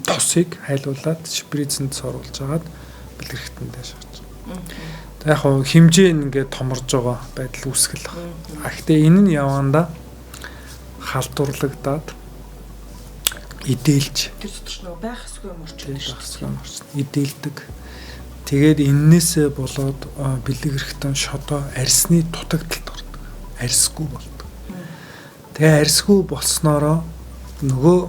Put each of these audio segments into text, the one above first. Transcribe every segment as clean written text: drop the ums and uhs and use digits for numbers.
тосыг хайлуулад шприцэнд соруулж агаад бэлэг эрхтэндээ шахаж. Яг хоо хэмжээ нь ингээд томорж байгаа байдал үүсгэл баг. А гэхдээ энэ нь явандаа халдварлагдаад идээлж тэр дотор ч нөгөө байх ёсгүй юм орчин шүү дээ. Идээлдэг. Тэгээд эннээсээ болоод бэлэг эрхтэн шодоо арьсны дутагдалд ордог. Арьсгүй болдог. Тэгээ арьсгүй болсноороо нөгөө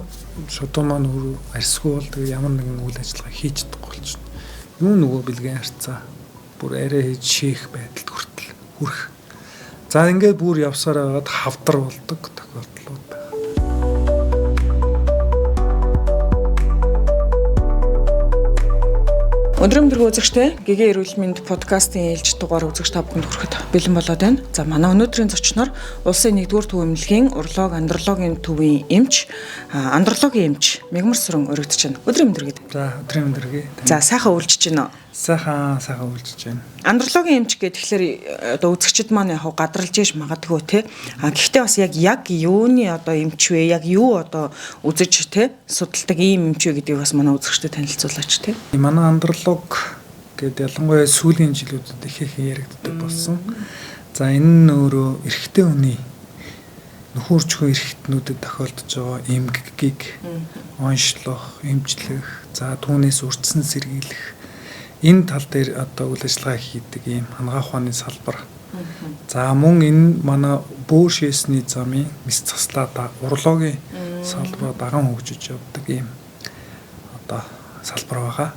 шодоо маань өөрөө арьсгүй бол тэгээ ямар нэгэн үйл ажиллагаа хийж чадахгүй болчихно. Юу нөгөө бэлгийн харьцаа бүр арай хийж шээх байдалд хүртэл хүрэх. За ингээд бүр явсаар байгаад хавдар болдог тохиолдлууд байна. Өдрийн мэндийг үзэгчтэй Гэгээ эрүүл мэнд подкастын ээлж дугаар үзэгч та бүхэнд хүрэхэд бэлэн болоод байна. За манай өнөөдрийн зочноор улсын 1-р төв эмнэлгийн урологи, андрологийн төвийн эмч, андрологийн эмч Мягмар Сүрэн өргөдөж байна. Өдрийн мэнд өргөд. За өдрийн мэнд өргөе. За сайхан үйлчиж байна уу? Сайхан үйлчиж байна. Андрологийн эмч гэх тэгэхээр одоо үзэгчд маань яг гадралж иж магадгүй те. А гэхдээ бас яг юуны одоо эмч вэ? Яг юу одоо үзэж те судалдаг ийм эмч вэ гэдгийг бас манай үзэгчдэд танилцуулаач те. Манай андролог гэдэг ялангуяа сүүлийн жилүүдэд их их яригддаг болсон. За энэ нь өөрөө эрэгтэй хүний нөхөрчхөн эрхтнүүдэд тохиолдож байгаа эмгэгийг онцлох, эмчлэх, за түүнээс үрдсэн сэргийлэх энэ тал дээр одоо үйл ажиллагаа хийдэг ийм хангаа ухааны салбар. За мөн энэ манай бөөр шээсний замын мэс заслаа урологийн салбараа даган хөгжиж явдаг ийм одоо салбар байгаа.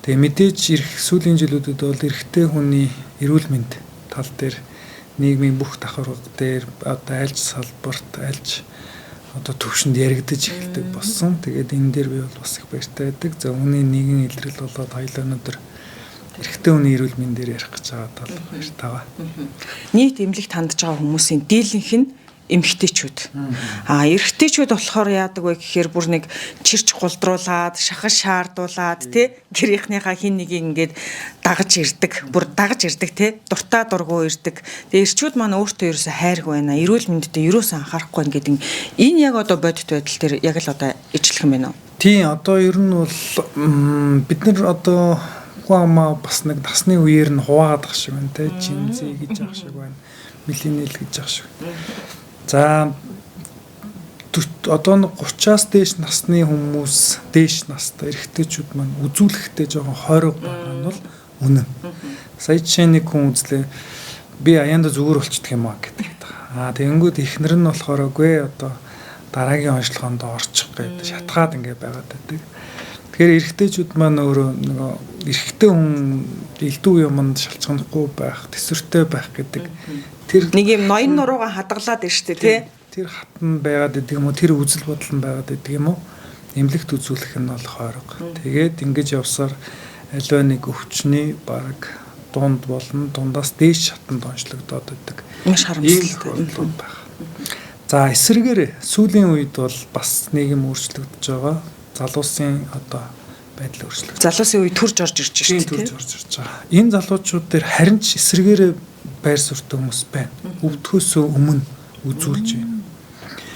Тэгээ мэдээж ирэх сүүлийн жилүүдэд бол эрэгтэй хүний эрүүл мэнд тал дээр нийгмийн бүх давхарга дээр одоо альж салбарт альж одоо төвшөнд яригдаж эхэлдэг болсон. Тэгээд энэ дээр би бол бас их баяртай байдаг. За үүний нэгэн илрэл болоод хоёулаа өнөөдөр эрэгтэй хүний эрүүл мэндээр ярих гэж байгаа тал баяртай байгаа. Нийт эмнэлэгт хандж байгаа хүмүүсийн дийлэнх нь эмэгтэйчүүд. А эрэгтэйчүүд болохоор яадаг вэ гэхээр бүр нэг чирч гулдруулаад, шахаж шаардуулаад тий гэрийнхнийхаа хин нэгийг ингээд дагаж ирдэг. Бүр дагаж ирдэг тий дуртай дургу ирдэг. Тэгээ эрчүүд маань өөртөө ерөөсө хайргүй байна. Эрүүл мэндэд ерөөсө анхаарахгүй байна гэдэг энэ яг одоо бодит байдал дээр яг л одоо ижлэх юм байна уу? Тийм одоо ер нь бол бид нар одоо хүн амаа бас нэг насны үеэр нь хуваагаад ах шиг байна тий Чинзи гэж ах шиг байна. Миллениал гэж ах шиг. За одоо 30-аас дээш насны хүмүүс, дээш настай эрэгтэйчүүд маань үзүүлэхдээ жоохон хойрог байгаа нь бол үнэн. Сая жишээ нэг хүн үзлээ. Би аяанда зүгээр болчихдөг юм аа гэдэг. Аа тэгэнгүүт эхнэр нь болохоор үгүй одоо дараагийн онцлогоонд орчих гээд шатгаад ингээ байгаад байдаг. Тэгэхээр эрэгтэйчүүд маань өөрөө нөгөө эрэгтэй хүн элдв юмд шалчганахгүй байх, төсвөртэй байх гэдэг тэр нэг юм ноён нуруугаа хадгалаад байна шүү дээ тий. Тэр хатан байгаад идэг юм уу, тэр үзэл бодол нь байгаад идэг юм уу? Эмнэлэгт үзүүлэх нь бол хойрог. Тэгээд ингэж явсаар аливаа нэг өвчний баг дунд болон дундаас дээш шатанд онцлогдоод байдаг. Маш харамсалтай байх. За эсрэгээр сүүлийн үед бол бас нэг юм өөрчлөгдөж байгаа. Залуусын одоо байдал өөрчлөгдөж. Залуусын үе төрж орж ирж байна шүү дээ. Төрж орж ирж байгаа. Энэ залуучууд дээр харин ч эсрэгээрээ байр суурьтай хүмүүс байна. Өвдөхөөс өмнө үзүүлж байна.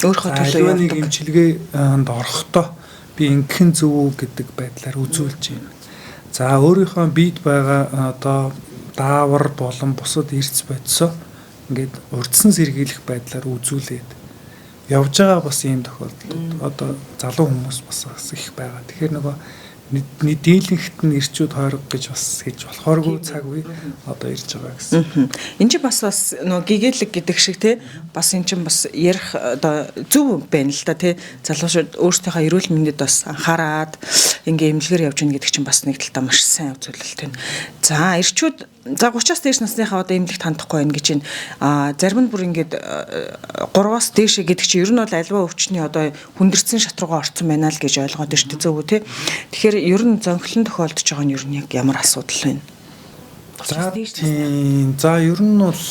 Өөрийнхөө төлөө явдаг. Нэг эмчилгээнд орохдоо би ингэхэн зөв үү гэдэг байдлаар үзүүлж байна. За өөрийнхөө биед байгаа одоо даавар болон бусад эрдэс бодисоо ингээд урдсан сэргийлэх байдлаар үзүүлээд явж байгаа бас ийм тохиолдлууд одоо залуу хүмүүс бас их байгаа. Тэгэхээр нөгөө дийлэнхт нь ирчүүд хойрог гэж бас хийж болохооргүй цаг үе одоо ирж байгаа гэсэн. Энд чинь бас нөгөө гэгээлэг гэдэг шиг те бас эн чинь бас ярих одоо зөв байна л да те залуучууд өөрсдийнхөө эрүүл мэндэд бас анхаарад ингээ эмнэлгээр явж гин гэдэг чинь бас нэг талдаа маш сайн үзүүлэлт байна. За эрчүүд за 30-аас дээш насныхаа одоо эмнэлэгт хандахгүй байна гэж байна. А зарим нь бүр ингээд 3-аас дээшээ гэдэг чинь ер нь бол альва өвчний одоо хүндэрсэн шат руугаа орцсон байна л гэж ойлгоод байна шүү дээ зөв үү те. Тэгэхээр ер нь зонхлон тохиолдож байгаа нь ер нь яг ямар асуудал вэ? За тийм. За ер нь бол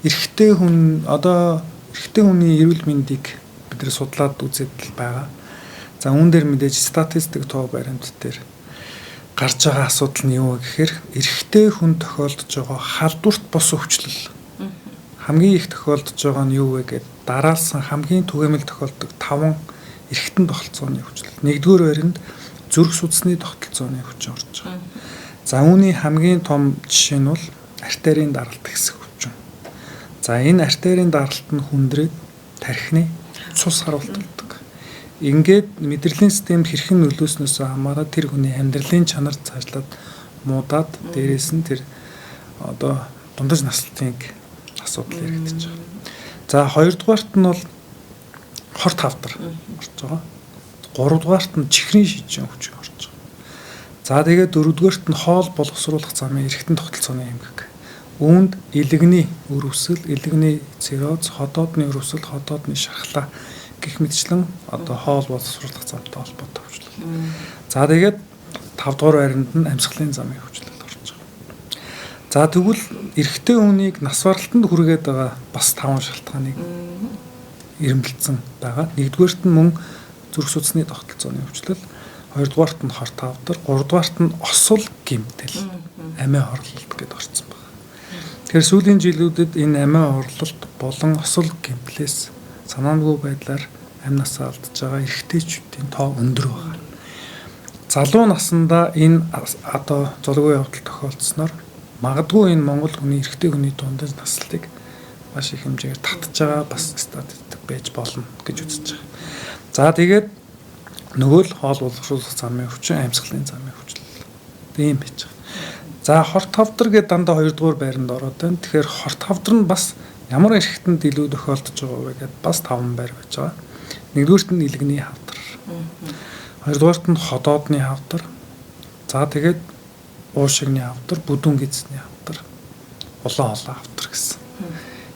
эрэгтэй хүн одоо эрэгтэй хүний эрүүл мэндийг бид нар судлаад үзээд л байгаа. За үүн дээр мэдээж статистик тоо баримт дээр гарч байгаа асуудал нь юу вэ гэхээр эрэгтэй хүн тохиолдож байгаа халдварт бос өвчлөл хамгийн их тохиолдож байгаа нь юу вэ гэдээ дараалсан хамгийн түгээмэл тохиолддог 5 эргэтэн тогтолцооны өвчлөл. өвчлөл. Нэгдүгээр байранд зүрх судасны тогтолцооны өвчин орж байгаа. За үүний хамгийн том жишээ нь бол артерийн даралт хэсэг өвчин. За энэ артерийн даралт нь хүндрээд тархины цус харуулт болдог. Ингээд мэдрэлийн системд хэрхэн нөлөөснөөс хамаарат тэр хүний амьдралын чанар цаашлаад муудаад дээрээс нь тэр одоо дундаж наслтын асуудал яригдчих байгаа. За хоёрдугаарт нь бол хорт хавдар орж байгаа. Гуравдугаарт нь чихрийн шижин өвчин орж байгаа. За тэгээд дөрөвдүгээрт нь хоол боловсруулах замын эргэтэн тогтолцооны эмгэг. Үүнд илэгний өр өсөл, илэгний цирроз, ходоодны өр өсөл, ходоодны шархлаа гэх мэтчлэн одоо хоол боловсруулах замтай холбоотой өвчлөл. За тэгээд 5 дугаар байранд нь амьсгалын замын өвчлөл орж байгаа. За тэгвэл эрэгтэй хүнийг нас баралтанд хүргээд байгаа бас 5 шалтгааныг эрэмбэлсэн байгаа. Нэгдүгээрт нь мөн зүрх судасны тогтолцооны өвчлөл, хоёрдугаарт нь хорт хавдар, гуравдугаарт нь осол гэмтэл, амиа хорлолт гэдээ орсон байна. Тэгэхээр сүүлийн жилүүдэд энэ амиа хорлолт болон осол гэмтлээс санаангүй байдлаар амь насаа алдж байгаа эрэгтэйчүүдийн тоо өндөр байна. Залуу насндаа энэ одоо золгүй явдал тохиолдсноор магадгүй энэ Монгол хүний эрэгтэй хүний дундаж наслтыг маш их хэмжээгээр татж байгаа бас статистик байж болно гэж үзэж байгаа. За тэгээд нөгөө л хоол боловсруулах замын өвчин, амьсгалын замын өвчлөл. Тийм байж байгаа. За хорт хавдар гэдэг дандаа 2 дугаар байранд ороод байна. Тэгэхээр хорт хавдар нь бас ямар эрхтэнд илүү тохиолдож байгаа вэ гэдээ бас 5 байр байж байгаа. Нэгдүгээрт нь илэгний хавдар. Хоёрдугаарт нь ходоодны хавдар. За тэгээд уушигны хавдар, бүдүүн гидсний хавдар, улаан хоолой хавдар гэсэн.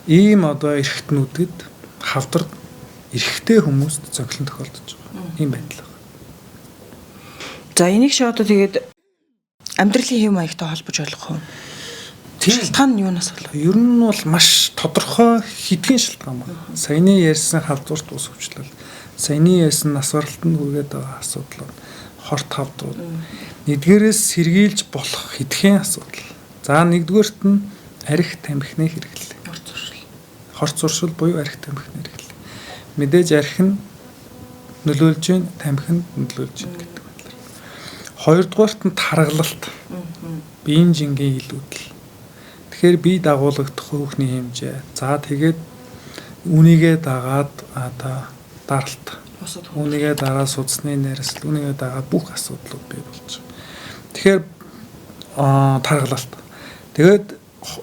Ийм одоо эрхтнүүдэд хавдар эрэгтэй хүмүүст зохилон тохиолдож байгаа. Ийм байдал байна. За энийг шиг одоо тэгээд амьдралын хэв маягтай холбож ойлгох уу? Шалтгаан нь юунаас болов? Ер нь бол маш тодорхой хэдхэн шалтгаан байна. Саяны ярьсан халдварт ус өвчлөл, саяны ярьсан нас баралтанд хүргээд байгаа асуудлууд, хорт хавдрууд. Нэгдүгээрээс сэргийлж болох хэдхэн асуудал. За нэгдүгээрт нь арх тамхины хэрэглээ. Хорт зуршил. Хорт зуршил буюу арх тамхины хэрэглээ. Мэдээж арх нь нөлөөлж гин, тамхи нь нөлөөлж гин гэдэг байдлаар. Хоёрдугаарт нь таргалалт. Биеийн жингийн илүүдэл. Тэгэхээр бие дагуулгадах хөөхний хэмжээ. За тэгээд үнийгээ дагаад одоо даралт. Үүнийгээ дагаад судасны найрсал, үүнийгээ дагаад бүх асуудлууд бий болж байгаа. Тэгэхээр таргалалт. Тэгээд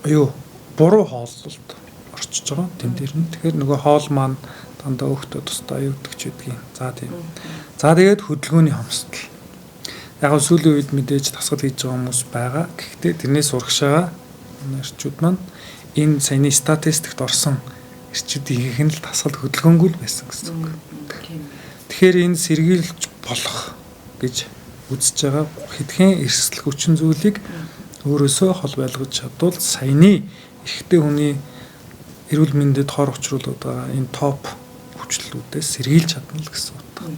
юу буруу хооллолт орчиж байгаа тэн дээр нь. Тэгэхээр нөгөө хоол маань дандаа өөхтөө тусдаа юу гэдэг ч байдгийн. За тийм. За тэгээд хөдөлгөөний хомсдол. Яг нь сүүлийн үед мэдээж дасгал хийж байгаа хүмүүс байгаа. Гэхдээ тэрнээс урагшаага эрчүүд маань энэ саяны статистикт орсон эрчүүдийн ихэнх нь л дасгал хөдөлгөөнгүй л байсан гэсэн үг. Тэгэхээр энэ сэргийлж болох гэж үзэж байгаа хэдхэн эрсдэл хүчин зүйлийг өөрөөсөө хол байлгаж чадвал саяны эрэгтэй хүний эрүүл мэндэд хор учруулдаг байгаа энэ топ хүчлүүдээс сэргийлж чадна л гэсэн утгатай.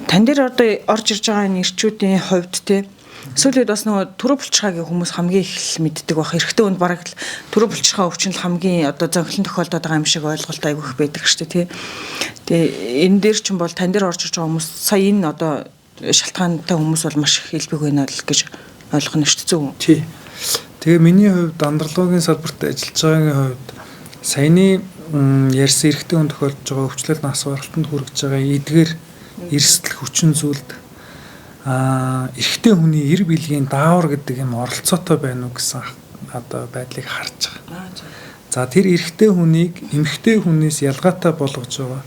Тан дээр одоо орж ирж байгаа энэ эрчүүдийн хувьд те сүүлийн үед бас нөгөө түрүү булчирхаагийн хүмүүс хамгийн их л мэддэг байх. Эрэгтэй хүнд бараг л түрүү булчирхаа өвчин л хамгийн одоо зохилон тохиолдоод байгаа юм шиг ойлголт айгүйх байдаг шүү дээ тий. Тэгээ энэ дээр чинь бол тан дээр орж ирж байгаа хүмүүс сая энэ одоо шалтгаантай хүмүүс бол маш их элбэг байна л гэж ойлгох нь шүү дээ зөв үү? Тий. Тэгээ миний хувьд андрологийн салбарт ажиллаж байгаагийн хувьд саяны ярьсан эрэгтэй хүн тохиолдож байгаа өвчлөл нас баралтанд хүрэж байгаа эдгээр эрсдэл хүчин зүйлд эрэгтэй хүний эр билгийн даавар гэдэг юм оролцоотой байна уу гэсэн одоо байдлыг харж байгаа. За тэр эрэгтэй хүнийг эмэгтэй хүнээс ялгаатай болгож байгаа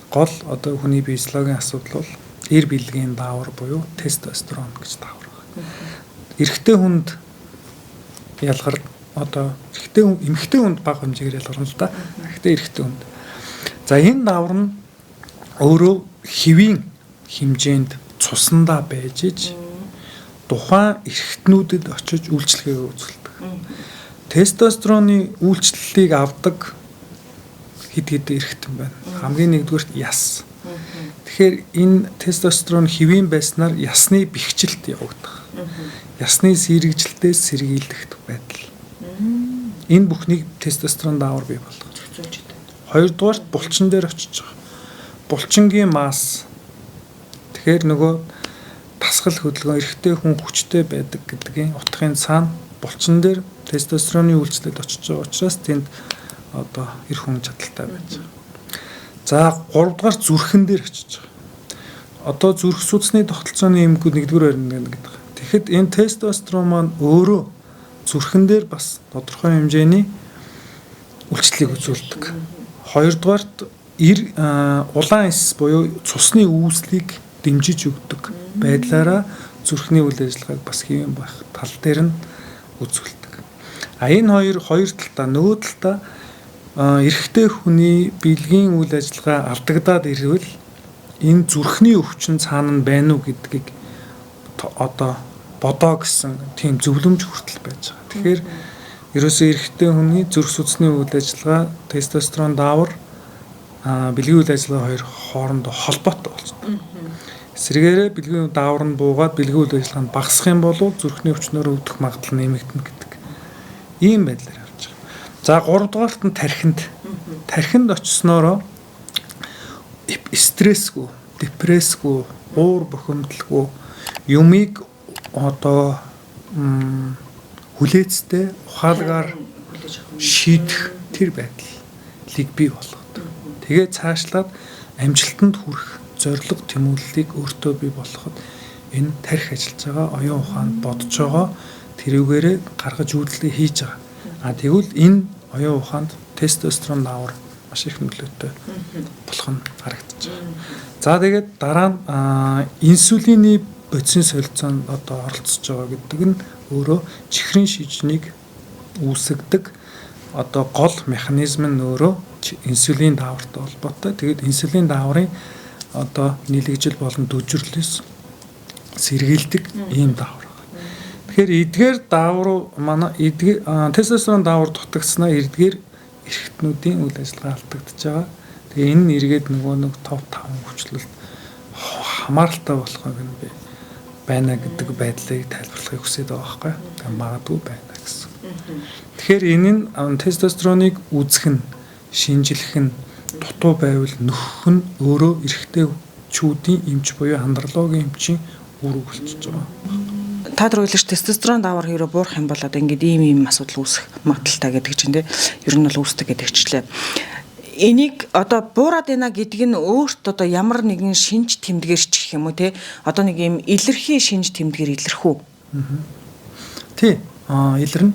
гол одоо хүний физиологийн асуудал бол эр билгийн даавар буюу тестостерон гэж даавар байна. Эрэгтэй хүнд ялгар одоо эрэгтэй эмэгтэй хүнд бага хэмжээгээр ялгарна л да. Гэхдээ эрэгтэй хүнд. За энэ даавар нь өөрөө хэвийн хэмжээнд цусандаа байж иж тухайн эрхтнүүдэд очиж үйлчлэгээ үзүүлдэг. Тестостероны үйлчлэлийг авдаг хэд хэд эрхтэн байна. Хамгийн нэгдүгээрт яс. Тэгэхээр энэ тестостерон хэвийн байснаар ясны бэхжилт явагдах. Ясны сэргийлэлтээс сэргийлэх байдал. Энэ бүхнийг тестостерон даавар бий болгож. Хоёрдугаарт булчин дээр очиж байгаа. Булчингийн масс. Тэгэхээр нөгөө дасгал хөдөлгөөн эрэгтэй хүн хүчтэй байдаг гэдгийн утгын цаана булчин дээр тестостероны үйлчлэлд очиж байгаа учраас тэнд одоо эр хүн чадалтай байж байгаа. За 3 дугаар зүрхэн дээр очиж байгаа. Одоо зүрх судасны тогтолцооны эмгүүд 1-р баримт гэдэг. Тэгэхэд энэ тестостерон маань өөрөө зүрхэн дээр бас тодорхой хэмжээний үйлчлэлийг үзүүлдэг. Хоёрдугаарт улаан эс буюу цусны үүслийг дэмжиж өгдөг байдлаараа зүрхний үйл ажиллагааг бас хэвэн байх тал дээр нь үзүүлдэг. А энэ хоёр талдаа, нөгөө талдаа эрэгтэй хүний бэлгийн үйл ажиллагаа алдагдаад ирвэл энэ зүрхний өвчин цаана нь байна уу гэдгийг одоо бодоо гэсэн тийм зөвлөмж хүртэл байж байгаа. Тэгэхээр ерөөсөө эрэгтэй хүний зүрх судасны үйл ажиллагаа, тестостерон даавар, бэлгийн үйл ажиллагаа хоёр хоорондоо холбоотой болчихдог. Эсрэгээрээ бэлгийн даавар нь буугаад бэлгийн үйл ажиллагаа нь багасах юм бол зүрхний өвчнөөр өвдөх магадлал нэмэгдэнэ гэдэг ийм байдлаар явж байгаа. За 3 дугаарт нь тархинд. Тархинд очсноороо стрессгүй, депрессгүй, уур бухимдалгүй, юмыг одоо хүлээцтэй ухаалгаар шийдэх тэр байдлыг бий болгодог. Тэгээ цаашлаад амжилтанд хүрэх зорилго тэмүүллийг өөртөө бий болгоход энэ тархи ажиллаж байгаа, оюун ухаанд бодож байгаа, тэрүүгээрээ гаргаж үйлдэлээ хийж байгаа. А тэгвэл энэ оюун ухаанд тестостерон даавар маш их нөлөөтэй болох нь харагдаж байгаа. За тэгээд дараа нь инсулины бодисын солилцоонд одоо оролцож байгаа гэдэг нь өөрөө чихрийн шижнийг үүсгэдэг одоо гол механизм нь өөрөө инсулин даавартай холбоотой. Тэгээд инсулин дааврын одоо нийлэгжил болон дүжирлээс сэргийлдэг ийм даавар байна. Тэгэхээр эдгээр даавар манай эдгээр тестостерон даавар дутагдсанаа эдгээр эрхтнүүдийн үйл ажиллагаа алдагдаж байгаа. Тэгээ энэ нь эргээд нөгөө нэг топ 5 хүчлэлд хамааралтай болохыг нь би байна гэдэг байдлыг тайлбарлахыг хүсэж байгаа байхгүй. Тэгээ магадгүй байна гэсэн. Тэгэхээр энэ нь тестостероныг үзэх нь, шинжлэх нь, дутуу байвал нөхөх нь өөрөө эрэгтэй чүүдийн эмч буюу андрологийн эмчийн үүрэг болчихж байгаа. Та нар ойлш тестостерон даавар хэрэг буурах юм бол одоо ингээд ийм ийм асуудал үүсэх магадлалтай гэдэг чинь тий. Ер нь бол үүсдэг гэдэг чиглээ. Энийг одоо буураад байна гэдэг нь өөрт одоо ямар нэгэн шинж тэмдгэр ч гэх юм уу тий. Одоо нэг ийм илэрхий шинж тэмдгэр илэрх үү? Тий. Илэрнэ.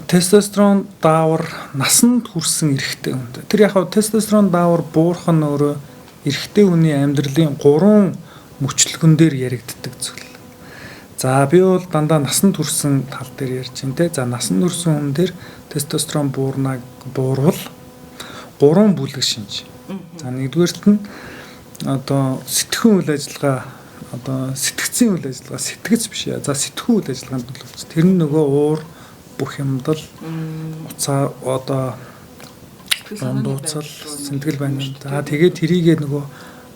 Тестостерон даавар насанд хүрсэн эрэгтэй хүнд. Тэр яг хав тестостерон даавар буурах нь өөрөө эрэгтэй хүний амьдралын 3 мөчлөгөн дээр яригддаг зүйл. За би бол дандаа насанд хүрсэн тал дээр ярьж байна те. За насанд хүрсэн хүн дээр тестостерон буурнаг буурвал 3 бүлэг шинж. За нэгдүгээрт нь одоо сэтгхүүн үйл ажиллагаа, одоо сэтгцийн үйл ажиллагаа, сэтгэц биш яа. За сэтгхүүн үйл ажиллагаанд нөлөөлж. Тэр нь нөгөө уур бухимдал, уцаа одоо дундууцал, сэтгэл байна. За тэгээд тэрийгээ нөгөө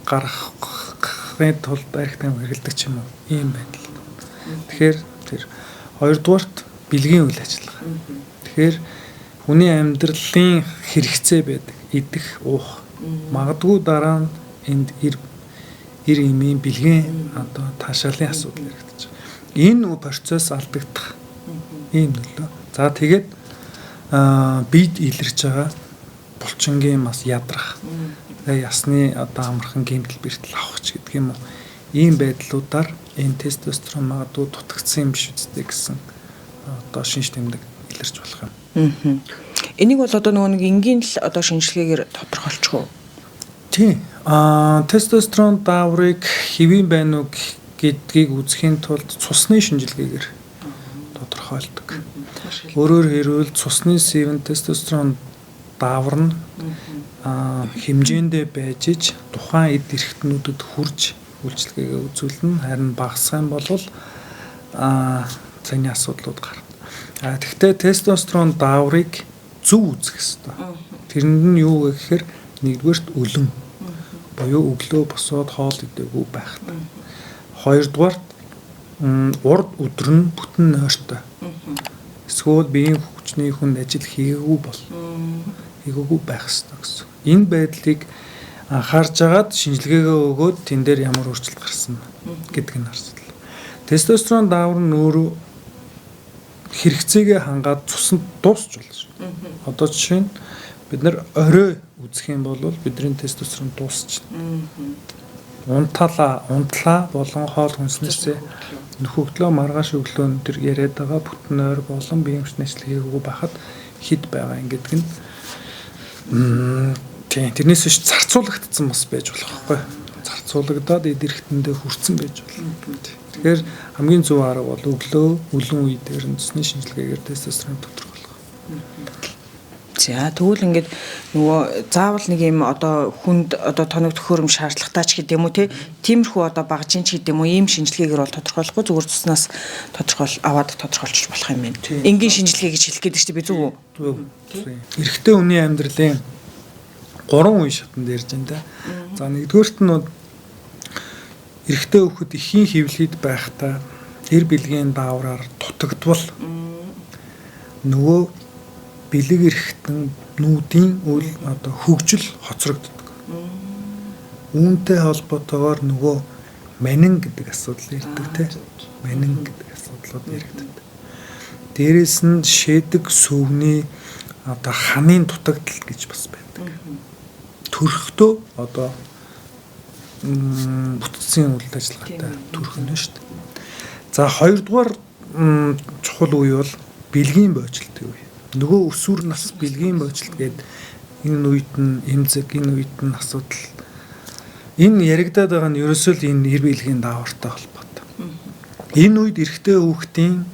гаргахын тулд арх там хэрэглэдэг ч юм уу. Ийм байдал. Тэгэхээр тэр хоёрдугаарт бэлгийн үйл ажиллагаа. Тэгэхээр хүний амьдралын хэрэгцээ байдаг. Идэх, уух. Магадгүй дараа нь энд эр эмийн бэлгийн одоо таашаалын асуудал яригдаж байгаа. Энэ процесс алдагдах ийм нөлөө. За тэгээд бид илэрч байгаа булчингийн бас ядрах, тэгээ ясны одоо амархан гэмтэл бэртэл авах ч гэдэг юм уу. Ийм байдлуудаар энэ тестостерон магадгүй дутагдсан юм биш үсттэй гэсэн одоо шинж тэмдэг илэрч болох юм. Энийг бол одоо нөгөө нэг энгийн л одоо шинжилгээгээр тодорхойлчих уу? Тийм. Тестостерон дааврыг хэвийн байна уу гэдгийг үзэхийн тулд цусны шинжилгээгээр тодорхойлдог. Өөрөөр хэлбэл цусны сэвэн тестостерон даавар нь хэмжээндээ байж ич тухайн эд эрхтнүүдэд хүрж үйлчилгээгээ үзүүлнэ. Харин багасах юм бол цааны асуудлууд гарна. Тэгэхдээ тестостерон дааврыг зөв үзэх ёстой. Тэрэнд нь юу вэ гэхээр нэгдүгээрт өлөн буюу өглөө босоод хоол идээгүй байхтай. Хоёрдугаарт урд өдөр нь бүтэн нойртой. Эсвэл биеийн хүчний хүнд ажил хийгээгүй бол хийгээгүй байх ёстой гэсэн. Энэ байдлыг Анхаарч агаад шинжилгээгээ өгөөд тэн дээр ямар өөрчлөлт гарсан гэдг нь харсан. Тестостерон даавар нь өөрөө хэрэгцээгээ хангаад цуснд дуусч болно шүү. Одоо жишээ нь бид нар орой үзэх юм бол бидний тестостерон дуусчихна. Унтлаа болон хоол хүнснээсээ нөхөгдлөө маргааш өглөө нь тэр яриад байгаа бүтэн ойр болон биеийн хүчний ажил хийгээгүй байхад хэд байгаа юм гэдэг нь тийм тэрнээс биш зарцуулагдсан бас байж болох байхгүй. Зарцуулагдаад эд эрхтэндээ хүрсэн байж болно. Тэгэхээр хамгийн зөв арга бол өглөө өлөн үе дээр нь цусны шинжилгээгээр тестостерон тодорхойлох. За тэгвэл ингээд нөгөө заавал нэг юм одоо хүнд одоо тоног төхөөрөм шаардлагатай ч гэдэг юм уу те, тиймэрхүү одоо багжин ч гэдэг юм уу, ийм шинжилгээгээр бол тодорхойлохгүй, зүгээр цуснаас тодорхойл аваад тодорхойлчих болох юм байна. Энгийн шинжилгээ гэж хэлэх гээд шүү дээ, би зөв үү? Зөв. Эрэгтэй хүний амьдралын 3 үе шатанд ярьж байна да. За нэгдүгээрт нь эрэгтэй хүүхэд эхийн хэвлэлд байхдаа эр бэлгийн даавраар дутагдвал нөгөө бэлэг эрхтэн нүүдийн үйл одоо хөгжил хоцрогддог. Үүнтэй холбоотойгоор нөгөө манин гэдэг асуудал ирдэг те. Манин гэдэг асуудлууд яригддаг. Дээрээс нь шээдэг сөвний одоо ханын дутагдал гэж бас байдаг. Төрхтөө одоо бүтцийн үйл ажиллагаатай төрх нь шүү дээ. За хоёрдугаар чухал үе бол бэлгийн боочлтын үе. Нөгөө өсвөр нас бэлгийн боочлт гээд энэ үед нь эмзэг, энэ үед нь асуудал. Энэ яригадаад байгаа нь ерөөсөө л энэ эр бэлгийн даавартай холбоотой. Энэ үед эрэгтэй хүүхдийн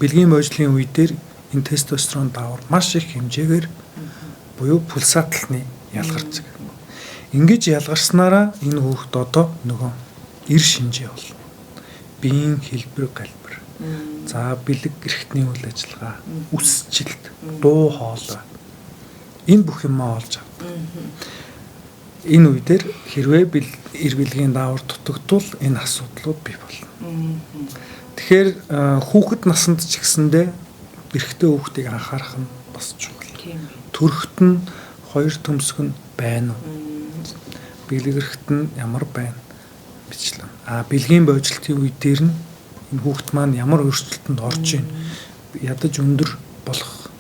бэлгийн боожлын үе дээр энэ тестостерон даавар маш их хэмжээгээр буюу пульсатлны ялгарч байгаа. Ингэж ялгарснараа энэ хүүхд одоо нөгөө эр шинжээ болно. Биеийн хэлбэр галбир. За бэлэг эрхтний үйл ажиллагаа, үсжилт, дуу хоолой. Энэ бүх юмаа олж авдаг. Энэ үе дээр хэрвээ эр бэлгийн даавар дутагдвал энэ асуудлууд бий болно. Тэгэхээр хүүхэд насанд ч гэсэндээ эрэгтэй хүүхдийг анхаарах нь бас чухал. Төрхт нь хоёр төмсг нь байна уу? Бэлэг эрхт нь ямар байна? Бичлэн. А бэлгийн боочлтын үе дээр нь энэ хүүхд маань ямар өөрчлөлтөнд орж ийн? Ядаж өндөр болох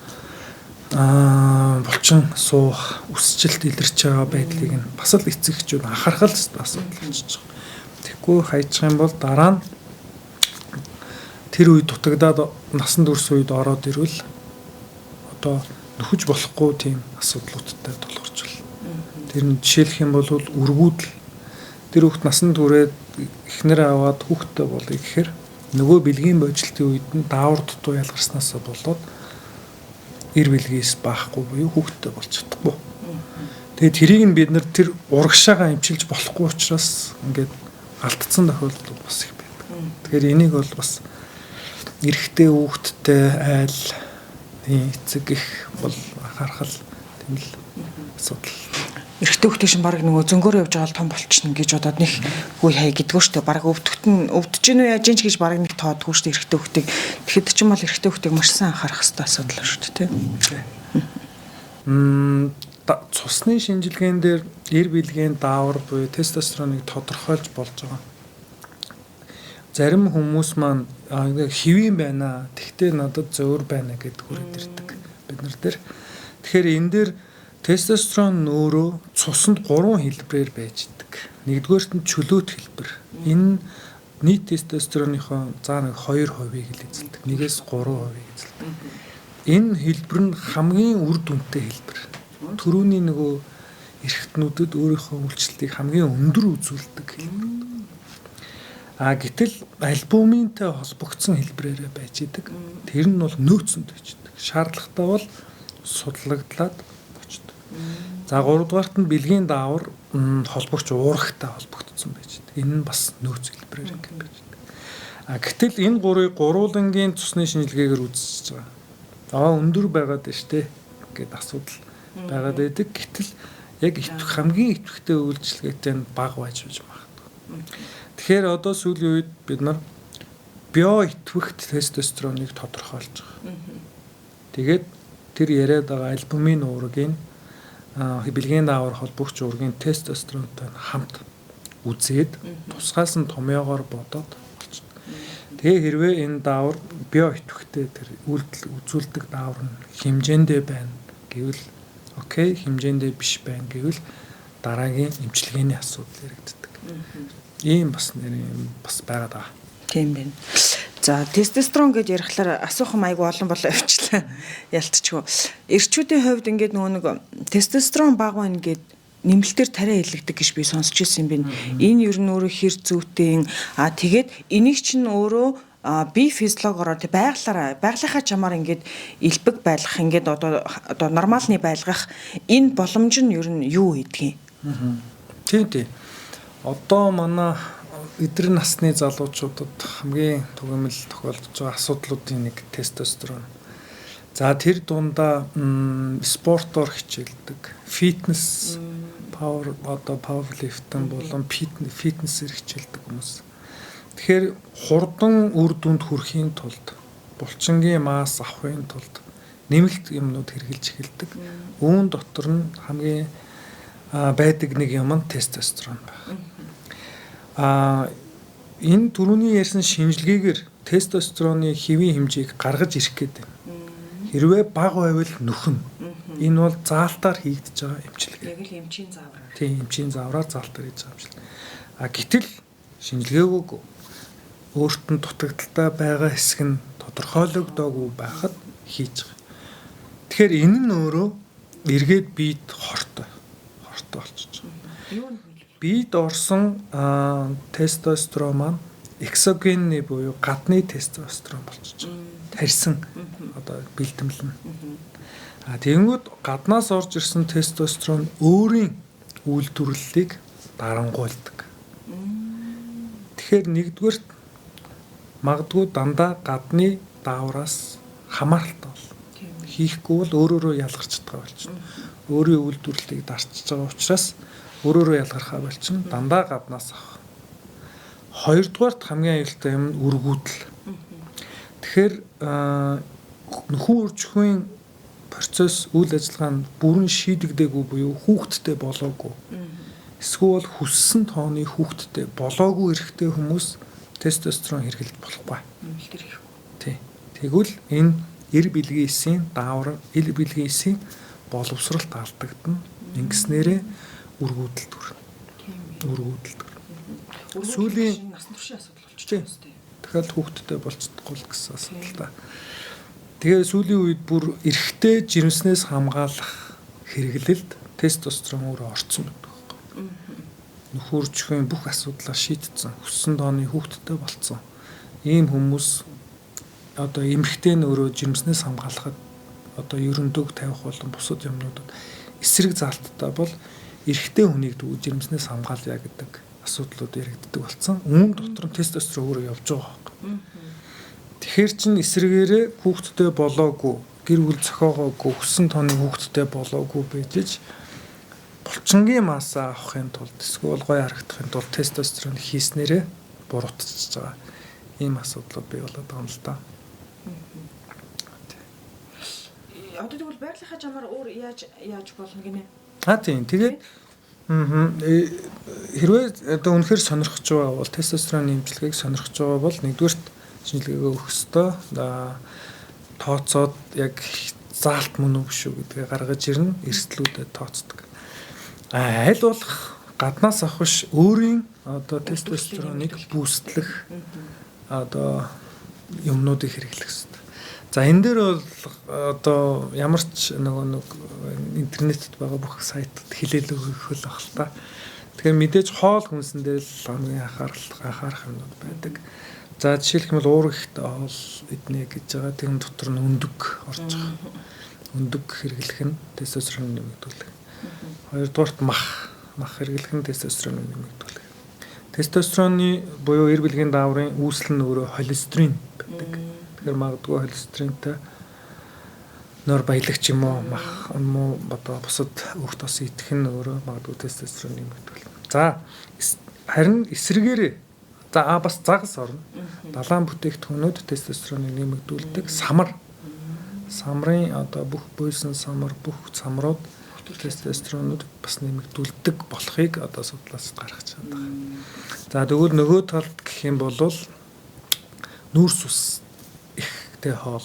булчин суух, өсчлөлт илэрч байгаа байдлыг нь бас л эцэг эхчүүд анхаарах л асуудал болчихж байгаа. Тэгэхгүй хайчих юм бол дараа нь тэр үе дутагдаад насан турш үед ороод ирвэл одоо нөхөж болохгүй тийм асуудлуудтай тулгарч байна. Тэр нь жишээлх юм бол үргүүдэл тэр хүүхд насан туршид эхнэр аваад хүүхэдтэй болъё гэхээр нөгөө бэлгийн боочлтын үед нь даавар дутуу ялгарснаас болоод эр бэлгээс баахгүй буюу хүүхэдтэй болж чадахгүй. Тэгээд тэрийг нь бид нар тэр урагшаага эмчилж болохгүй учраас ингээд алдсан тохиолдол бас их байдаг. Тэгэхээр энийг бол бас эрэгтэй хүүхэдтэй айл эцэг их бол анхаарах тийм л асуудал. Эрэгтэй хүүхдээ шин баг нөгөө зөнгөөр явж байгаа л том болчихно гэж бодоод нэг хүй хай гэдгүү штэ. Баг өвдөгт нь өвдөж гин үү яаж гин ч гэж баг нэг тоодгүй штэ эрэгтэй хүүхдийг. Тэгэхэд ч юм бол эрэгтэй хүүхдийг маш сайн анхаарах хэрэгтэй асуудал шүү дээ, тийм. Цусны шинжилгээн дээр эр бэлгийн даавар буюу тестостероныг тодорхойлж болж байгаа. Зарим хүмүүс маань хэвийн байна. Тэгтээ надад зөөр байна гэдг хүрээд ирдэг бид нар дээр. Тэгэхээр энэ дээр тестостерон өөрөө цуснд 3 хэлбэрээр байж идэг. Нэгдүгээрт нь чөлөөт хэлбэр. Энэ нийт тестостероныхоо заа нэг 2%-ийг л эзэлдэг. 1-ээс 3%-ийг эзэлдэг. Энэ хэлбэр нь хамгийн үр дүнтэй хэлбэр. Төрөүний нөгөө эрхтнүүдэд өөрийнхөө үйлчлэлтийг хамгийн өндөр үзүүлдэг хэлбэр. А гэтэл альбуминтай холбогдсон хэлбэрээрээ байж идэг. Тэр нь бол нөөцөнд байж идэг. Шаардлагатай бол судлагдлаад очдог. За гуравдугаарт нь бэлгийн даавар холбогч уурагтай холбогдсон байж идэг. Энэ нь бас нөөц хэлбэрээр ингэ байж идэг. А гэтэл энэ гурыг гурвуулангийн цусны шинжилгээгээр үзэж байгаа. Аа өндөр байгаад байна штэ гэд асуудал байгаад байдаг. Гэтэл яг хамгийн идэвхтэй үйлчилгээтэй нь бага байж магадгүй. Тэгэхээр одоо сүүлийн үед бид нар био идэвхт тестостероныг тодорхойлж байгаа. Тэгээд тэр яриад байгаа альбумин уургийн Бэлгийн даавар холбогч уургийн тестостеронтой хамт үзээд тусгаас нь томьёогоор бодоод болчихно. Тэгээ хэрвээ энэ даавар био идэвхтэй тэр үйлдэл үзүүлдэг даавар нь хэмжээндээ байна гэвэл окей, хэмжээндээ биш байна гэвэл дараагийн эмчилгээний асуудал яригддаг. Ийм бас нэр юм бас байгаад байгаа. Тийм байна. За, тестостерон гэж ярихлаар асуух юм айгүй олон болоо явчлаа. Ялтчгүй. Эрчүүдийн хувьд ингээд нөгөө нэг тестостерон бага байна гэд нэмэлтээр тариа илэгдэг гэж би сонсч ирсэн юм байна. Энэ ер нь өөрөө хэр зүйтэй? А тэгээд энийг чинь өөрөө бие физиологороо тэг байглаараа байглынхаа чамаар ингээд элбэг байлгах, ингээд одоо нормалны байлгах энэ боломж нь ер нь юу гэдгийг? Тийм. Одоо манай эдгээр насны залуучуудад хамгийн түгээмэл тохиолдож байгаа асуудлуудын нэг тестостерон. За, тэр дундаа спортоор хичээлдэг, фитнес, power одоо power lifting болон фитнесээр хичээлдэг хүмүүс. Тэгэхээр хурдан үр дүнд хүрэхийн тулд, булчингийн масс авахын тулд нэмэлт юмнууд хэрэгжилж эхэлдэг. Үүн дотор нь хамгийн байдаг нэг юм нь тестостерон байна. Энэ түрүүний ярьсан шинжилгээгээр тестостероны хэвийн хэмжээг гаргаж ирэх гээд байна. Хэрвээ бага байвал нөхөн. Энэ бол заалтаар хийгдэж байгаа эмчилгээ. Яг л эмчийн заавраар. Тийм, эмчийн заавраар заалтаар хийж байгаа эмчилгээ. Гэтэл шинжилгээгөө өөрт нь дутагдалтай байгаа хэсэг нь тодорхойлогдоогүй байхад хийж байгаа. Тэгэхээр энэ нь өөрөө эргээд биед хортой болчихж байгаа. Юу нь Биед орсон тестостерон маань экзогенный буюу гадны тестостерон болчихж байгаа. Тарьсан одоо бэлтэмэл нь. Тэгэнгүүт гаднаас орж ирсэн тестостерон өөрийн үйлдвэрлэлийг дарангуйлдаг. Тэгэхээр нэгдүгээрт магадгүй дандаа гадны даавраас хамааралтай бол. Хийхгүй бол өөрөөрөө ялгарч чадгаа болчихно. Өөрийн үйлдвэрлэлийг дарчиж байгаа учраас өөрөөрөө ялгархаа болчихно. Дандаа гаднаас авах. Хоёрдугаарт хамгийн аюултай юм нь үргүүдэл. Тэгэхээр нөхөн үржихийн процесс үйл ажиллагаа нь бүрэн шийдэгдээгүй буюу хүүхэдтэй болоогүй. Эсвэл хүссэн тооны хүүхэдтэй болоогүй эрэгтэй хүмүүс тестостерон хэрэглэж болохгүй. Нэмэлтээр хийхгүй. Тий. Тэгвэл энэ эр бэлгийн эсийн даавар, эр бэлгийн эсийн боловсралт алдагдана. Ингэснээрээ үргүүдэл төрнө. Үргүүдэл төрнө. Сүүлийн насан туршийн асуудал болчих юм шүү дээ. Дахиад хүүхэдтэй болчихдохгүй л гэсэн асуудал та. Тэгээ сүүлийн үед бүр эрэгтэй жирэмснээс хамгаалах хэрэглэлд тестостерон өөрөө орцсон байдаг байхгүй. Нөхөржихийн бүх асуудлаа шийдсэн, хүссэн тооны хүүхэдтэй болцсон. Ийм хүмүүс одоо эмэгтэй нь өөрөө жирэмснээс хамгаалахад одоо ерөндөг тавих болон бусад юмнуудад эсрэг заалттай бол эрэгтэй хүнийг жирэмснээс хамгаалъя гэдэг асуудлууд яригддаг болсон. Үүн дотор нь тестостерон өөрөө явж байгаа байхгүй. Тэгэхээр чин эсрэгээрээ хүүхэдтэй болоогүй, гэр бүл зохиогоогүй, хүссэн тооны хүүхэдтэй болоогүй байж булчингийн масса авахын тулд эсвэл гоё харагдахын тулд тестостерон хийснээрээ буруутчихж байгаа. Ийм асуудлууд бий болоод байгаа юм л да. Одоо тэгвэл байрлалынхаа чамаар өөр яаж болно гинэ? Тийм. Тэгээд хэрвээ одоо үнэхээр сонирхож байгаа бол тестостероны эмчилгээг сонирхож байгаа бол нэгдүгээрт шинжилгээгээ өгөх ёстой. Тооцоод яг заалт мөн үү биш үү гэдгээ гаргаж ирнэ. Эрсдлүүдэд тооцдог. Аль болох гаднаас авах биш өөрийн одоо тестостероныг бүүстлэх одоо юмнуудыг хэрэглэх ёстой. За, энэ дээр бол одоо ямар ч нөгөө нэг интернетэд байгаа бүх сайтад хэлээлэг өгөх л баг л та. Тэгэхээр мэдээж хоол хүнсэн дээр л хамгийн анхаарах юмнууд байдаг. За, жишээлх юм бол уураг ихтэй хоол иднэ гэж байгаа. Тэрэн дотор нь өндөг орж байгаа. Өндөг хэрэглэх нь тестостерон нэмэгдүүлэх. Хоёрдугаарт мах хэрэглэх нь тестостероныг нэмэгдүүлэх. Тестостероны буюу эр бэлгийн дааврын үүсэл нь өөрөө холестерин байдаг. Тэгэхээр магадгүй холестеринтэй нор баялагч юм уу мах юм уу одоо бусад өөх тос идэх нь өөрөө магадгүй тестостерон нэмэгдүүлэх. За, харин эсрэгээрээ за бас загас орно. Далайн бүтээгдэхүүнүүд тестостероныг нэмэгдүүлдэг. Самар. Самрын одоо бүх буйсан самар, бүх самрууд Тестостеронууд бас нэмэгдүүлдэг болохыг одоо судлаас гаргаж чаддаг. За тэгвэл нөгөө талд гэх юм бол нүүрс ус ихтэй хоол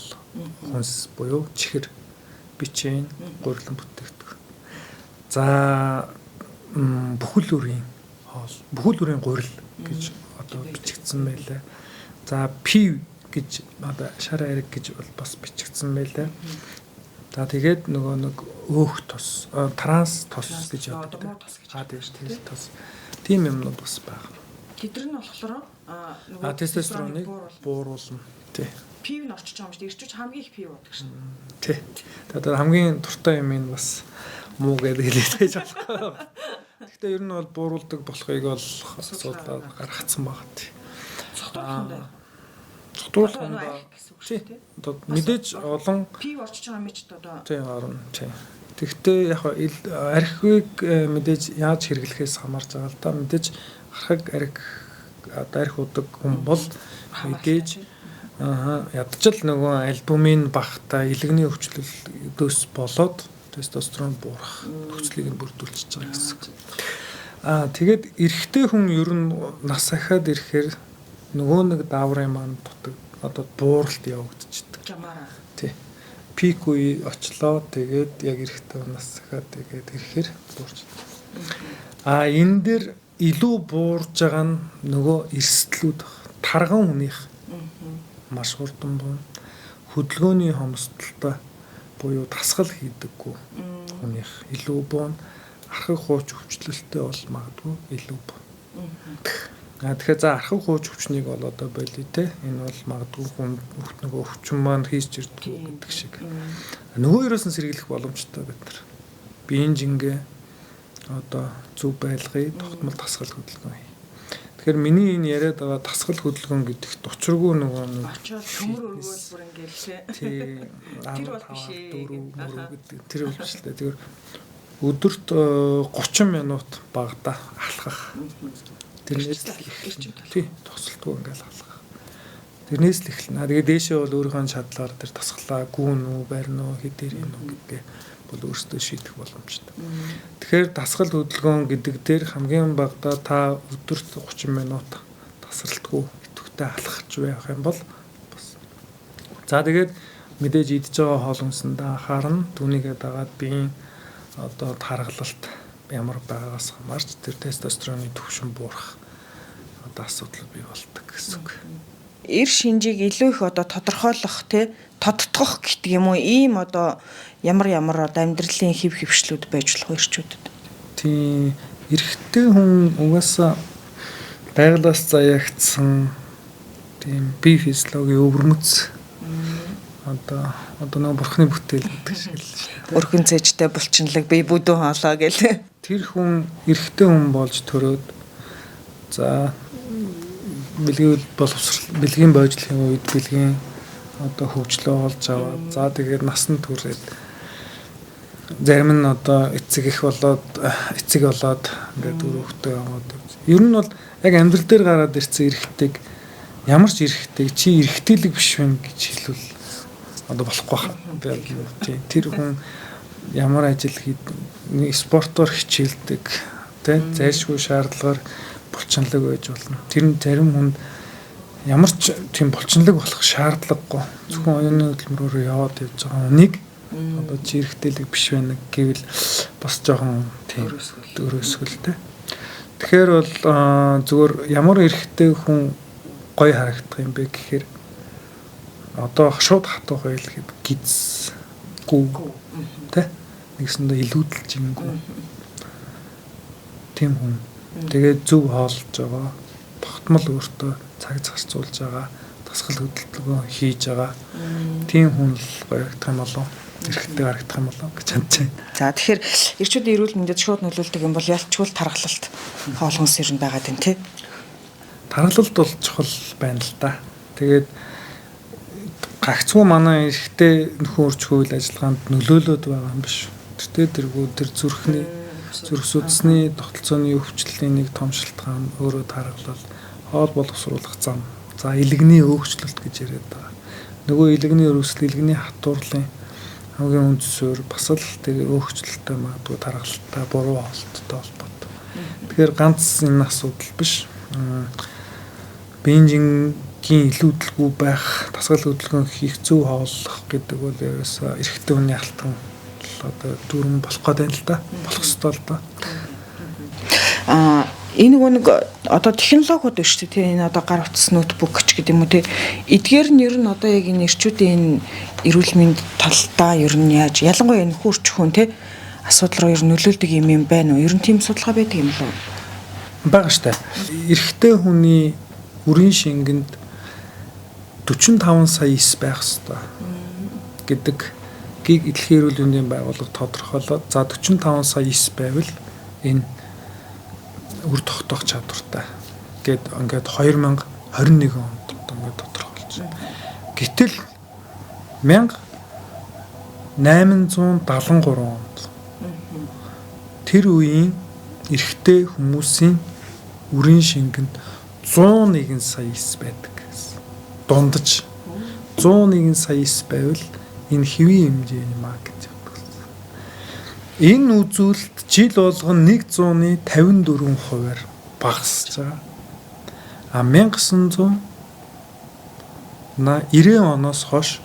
хүнс буюу чихэр, бичэн, гурилан бүтээгдэхүүн. За бүхэл үрийн хоол, бүхэл үрийн гурил гэж одоо бичигдсэн байлаа. За пив гэж одоо шар ариг гэж бол бас бичигдсэн байлаа. За тэгээд нөгөө нэг өөх тос, транс тос гэж яддаг. Аа тийм тос. Тийм юмнууд бас байгаа. Тэдэр нь болохоор нөгөө тестостероныг бууруулна. Тий. Пив нь орчиж байгаа юм шүү дээ. Эрчүүч хамгийн их пив уудаг шүү. Тий. Тэгээд хамгийн дуртай юм нь бас муу гэдэг хэлээд байж болохгүй. Гэхдээ ер нь бол бууруулдаг болохыг бол судлаад гаргацсан байгаа тий. Цогтуулах юм байна. Тий. Одоо мэдээж олон пив орчиж байгаа юм чи одоо. Тий, орно. Тий. Тэгэхдээ яг архийг мэдээж яаж хэрэглэхээс хамаарч байгаа л да. Мэдээж архаг арх одоо арх удаг хүн бол мэдээж ядчил нөгөө альбумин багтаа илэгний өвчлөлдөөс болоод тестостерон буурах нөхцөлийг нь бүрдүүлчихэж байгаа гэсэн. Аа тэгээд эрэгтэй хүн ер нь нас ахаад ирэхээр нөгөө нэг дааврын маань дутаг одоо бууралт явагдчихдаг. Жамаараа. Тий. Пик үе очлоо, тэгээд яг эрэгтэй нас ахаад тэгээд ирэхээр буурч. Аа энэ дээр илүү буурж байгаа нь нөгөө эрсдлүүд тарган хүнийх маш хурдан буuna. Хөдөлгөөний хомсдолтой буюу дасгал хийдэггүй хүнийх илүү буuna. Архаг хууч өвчлөлттэй бол магадгүй илүү буuna. А тэгэхээр за архаг хууч өвчнийг бол одоо болио те. Энэ бол магадгүй хүн нөгөө өвчин маань хийж ирдэггүй гэдэг шиг. Нөгөө ерөөс нь сэргийлэх боломжтой бид нар. Биеийн жингээ одоо зөв байлгыг тогтмол дасгал хөдөлгөөн хий. Тэгэхээр миний энэ яриад байгаа дасгал хөдөлгөөн гэдэгт учиргүй нөгөө нэг очоод төмөр өргөөл бүр ингээл тий тэр бол биш ээ 4 гэдэг тэр бол биш л дээ. Тэгэхээр өдөрт 30 минут багадаа алхах. Тэрнээс л эхэлнэ. Тий, тосолтгүй ингээл алхах. Тэрнээс л эхэлнэ. Тэгээд дээшээ бол өөрийнхөө чадлаар тэр тасглаа гүн үү, барин уу, хэдээр юм уу гэдгээ бол өөрсдөө шийдэх боломжтой. Тэгэхээр дасгал хөдөлгөөн гэдэг дээр хамгийн багадаа та өдөрт 30 минут тасралтгүй идэвхтэй алхаж байх юм бол бас. За тэгээд мэдээж идж байгаа хоол хүнсэндээ анхаарна. Түүнийгээ дагаад биеийн одоо таргалалт ямар байгаагаас хамаарч тэр тестостероны түвшин буурах одоо асуудал бий болдог гэсэн үг. Эр шинжийг илүү их одоо тодорхойлох тий тодтгох гэдэг юм уу, ийм одоо ямар ямар одоо амьдралын хэв хөвшлүүд байж болох эрчүүдэд. Тийм, эрэгтэй хүн угаасаа байгалаас заяагдсан тийм бие физиологийн өвөрмөц одоо нөгөө бурхны бүтээл гэдэг шиг л шүү дээ. Өрхөн цээжтэй булчинлаг бие бүдүүн хоолоо гэл. Тэр хүн эрэгтэй хүн болж төрөөд за бэлгийн боловсрал, бэлгийн бойжлын үед бэлгийн одоо хөгжлөө олж аваад за тэгээд насанд түрээд зарим нь одоо эцэг их болоод эцэг болоод ингээд дөрөв хүүхдээ аваад. Ер нь бол яг амьдрал дээр гараад ирсэн эрэгтэйг ямар ч эрэгтэйг чи эрэгтэйлэг биш вэ гэж хэлвэл одоо болохгүй байна. Тийм, тэр хүн ямар ажил хийдэг, спортоор хичээлдэг, тэ зайлшгүй шаардлагаар булчинлаг байж болно. Тэр нь зарим хүнд ямар ч тийм булчинлаг болох шаардлагагүй. Зөвхөн оюуны хөдөлмөрөөр яваад явж байгаа хүнийг одоо чи эрэгтэйлэг биш байна гэвэл бас жоохон тийм өрөөсгөл тэ. Тэгэхээр бол зүгээр ямар эрэгтэй хүн гоё харагдах юм бэ гэхээр одоо шууд хатуу гоё л гизгүй тэ. Нэгсэндээ илүүдэлжингүй тийм хүн. Тэгээд зөв хооллож байгаа, тогтмол өөртөө цаг зарцуулж байгаа, дасгал хөдөлгөөн хийж байгаа тийм хүн л гоё харагдах юм болов, эрэгтэй харагдах юм болов гэж бодож байна. За тэгэхээр эрчүүдийн эрүүл мэндэд шууд нөлөөлдөг юм бол ялчгүй тархалт хоол хүнс ер нь байгаа юм тий. Тархалт бол чухал байна л да. Тэгээд гагцгүй манай эрэгтэй нөхөн үржих үйл ажиллагаанд нөлөөлөд байгаа юм биш. Тэртээ тэргүй тэр зүрхний зүрх судасны тогтолцооны өвчлөлийн нэг том шалтгаан өөрөө тархалал, хоол боловсруулах зам, за илэгний өөрчлөлт гэж яриад байгаа. Нөгөө илэгний өрөвсөл, илэгний хатуурлын Хамгийн үндсээр бас л тэр өөхчлөлтэй магадгүй таргалтай, буруу хоолттой холбоотой. Тэгэхээр ганц энэ асуудал биш. Биеийн жингийн илүүдэлгүй байх, дасгал хөдөлгөөн хийх, зөв хооллох гэдэг бол ерөөсөө эрэгтэй хүний алтан одоо дүрм болох гээд байна л да. Болох ёстой л да. Энэ нөгөө нэг одоо технологиуд биш үү те, энэ одоо гар утас, ноутбук ч гэдэг юм уу те, эдгээр нь ер нь одоо яг энэ эрчүүдийн энэ эрүүл мэнд талдаа ер нь яаж, ялангуяа энэ хөрч хүн те асуудал руу ер нь нөлөөлдөг юм юм байна уу? Ер нь тийм судалгаа байдаг юм болов уу? Бага штэ. Эрэгтэй хүний үрийн шингэнд 45 сая эс байх ёстой гэдэг гийг Дэлхийн эрүүл мэндийн байгууллага тодорхойлоод, за 45 сая эс байвал энэ үр тогтоох чадвартай гэд ингээд 2021 онд одоо ингээд тодорхойлж байна. Гэтэл 1873 онд тэр үеийн эрэгтэй хүмүүсийн үрийн шингэнд 101 сая эс байдаг гэсэн. Дундаж 101 сая эс байвал энэ хэвийн хэмжээний маа гэж явдаг. Энэ үзүүлэлт жил болгон 154%-аар багасж байгаа. А 1990 оноос хойш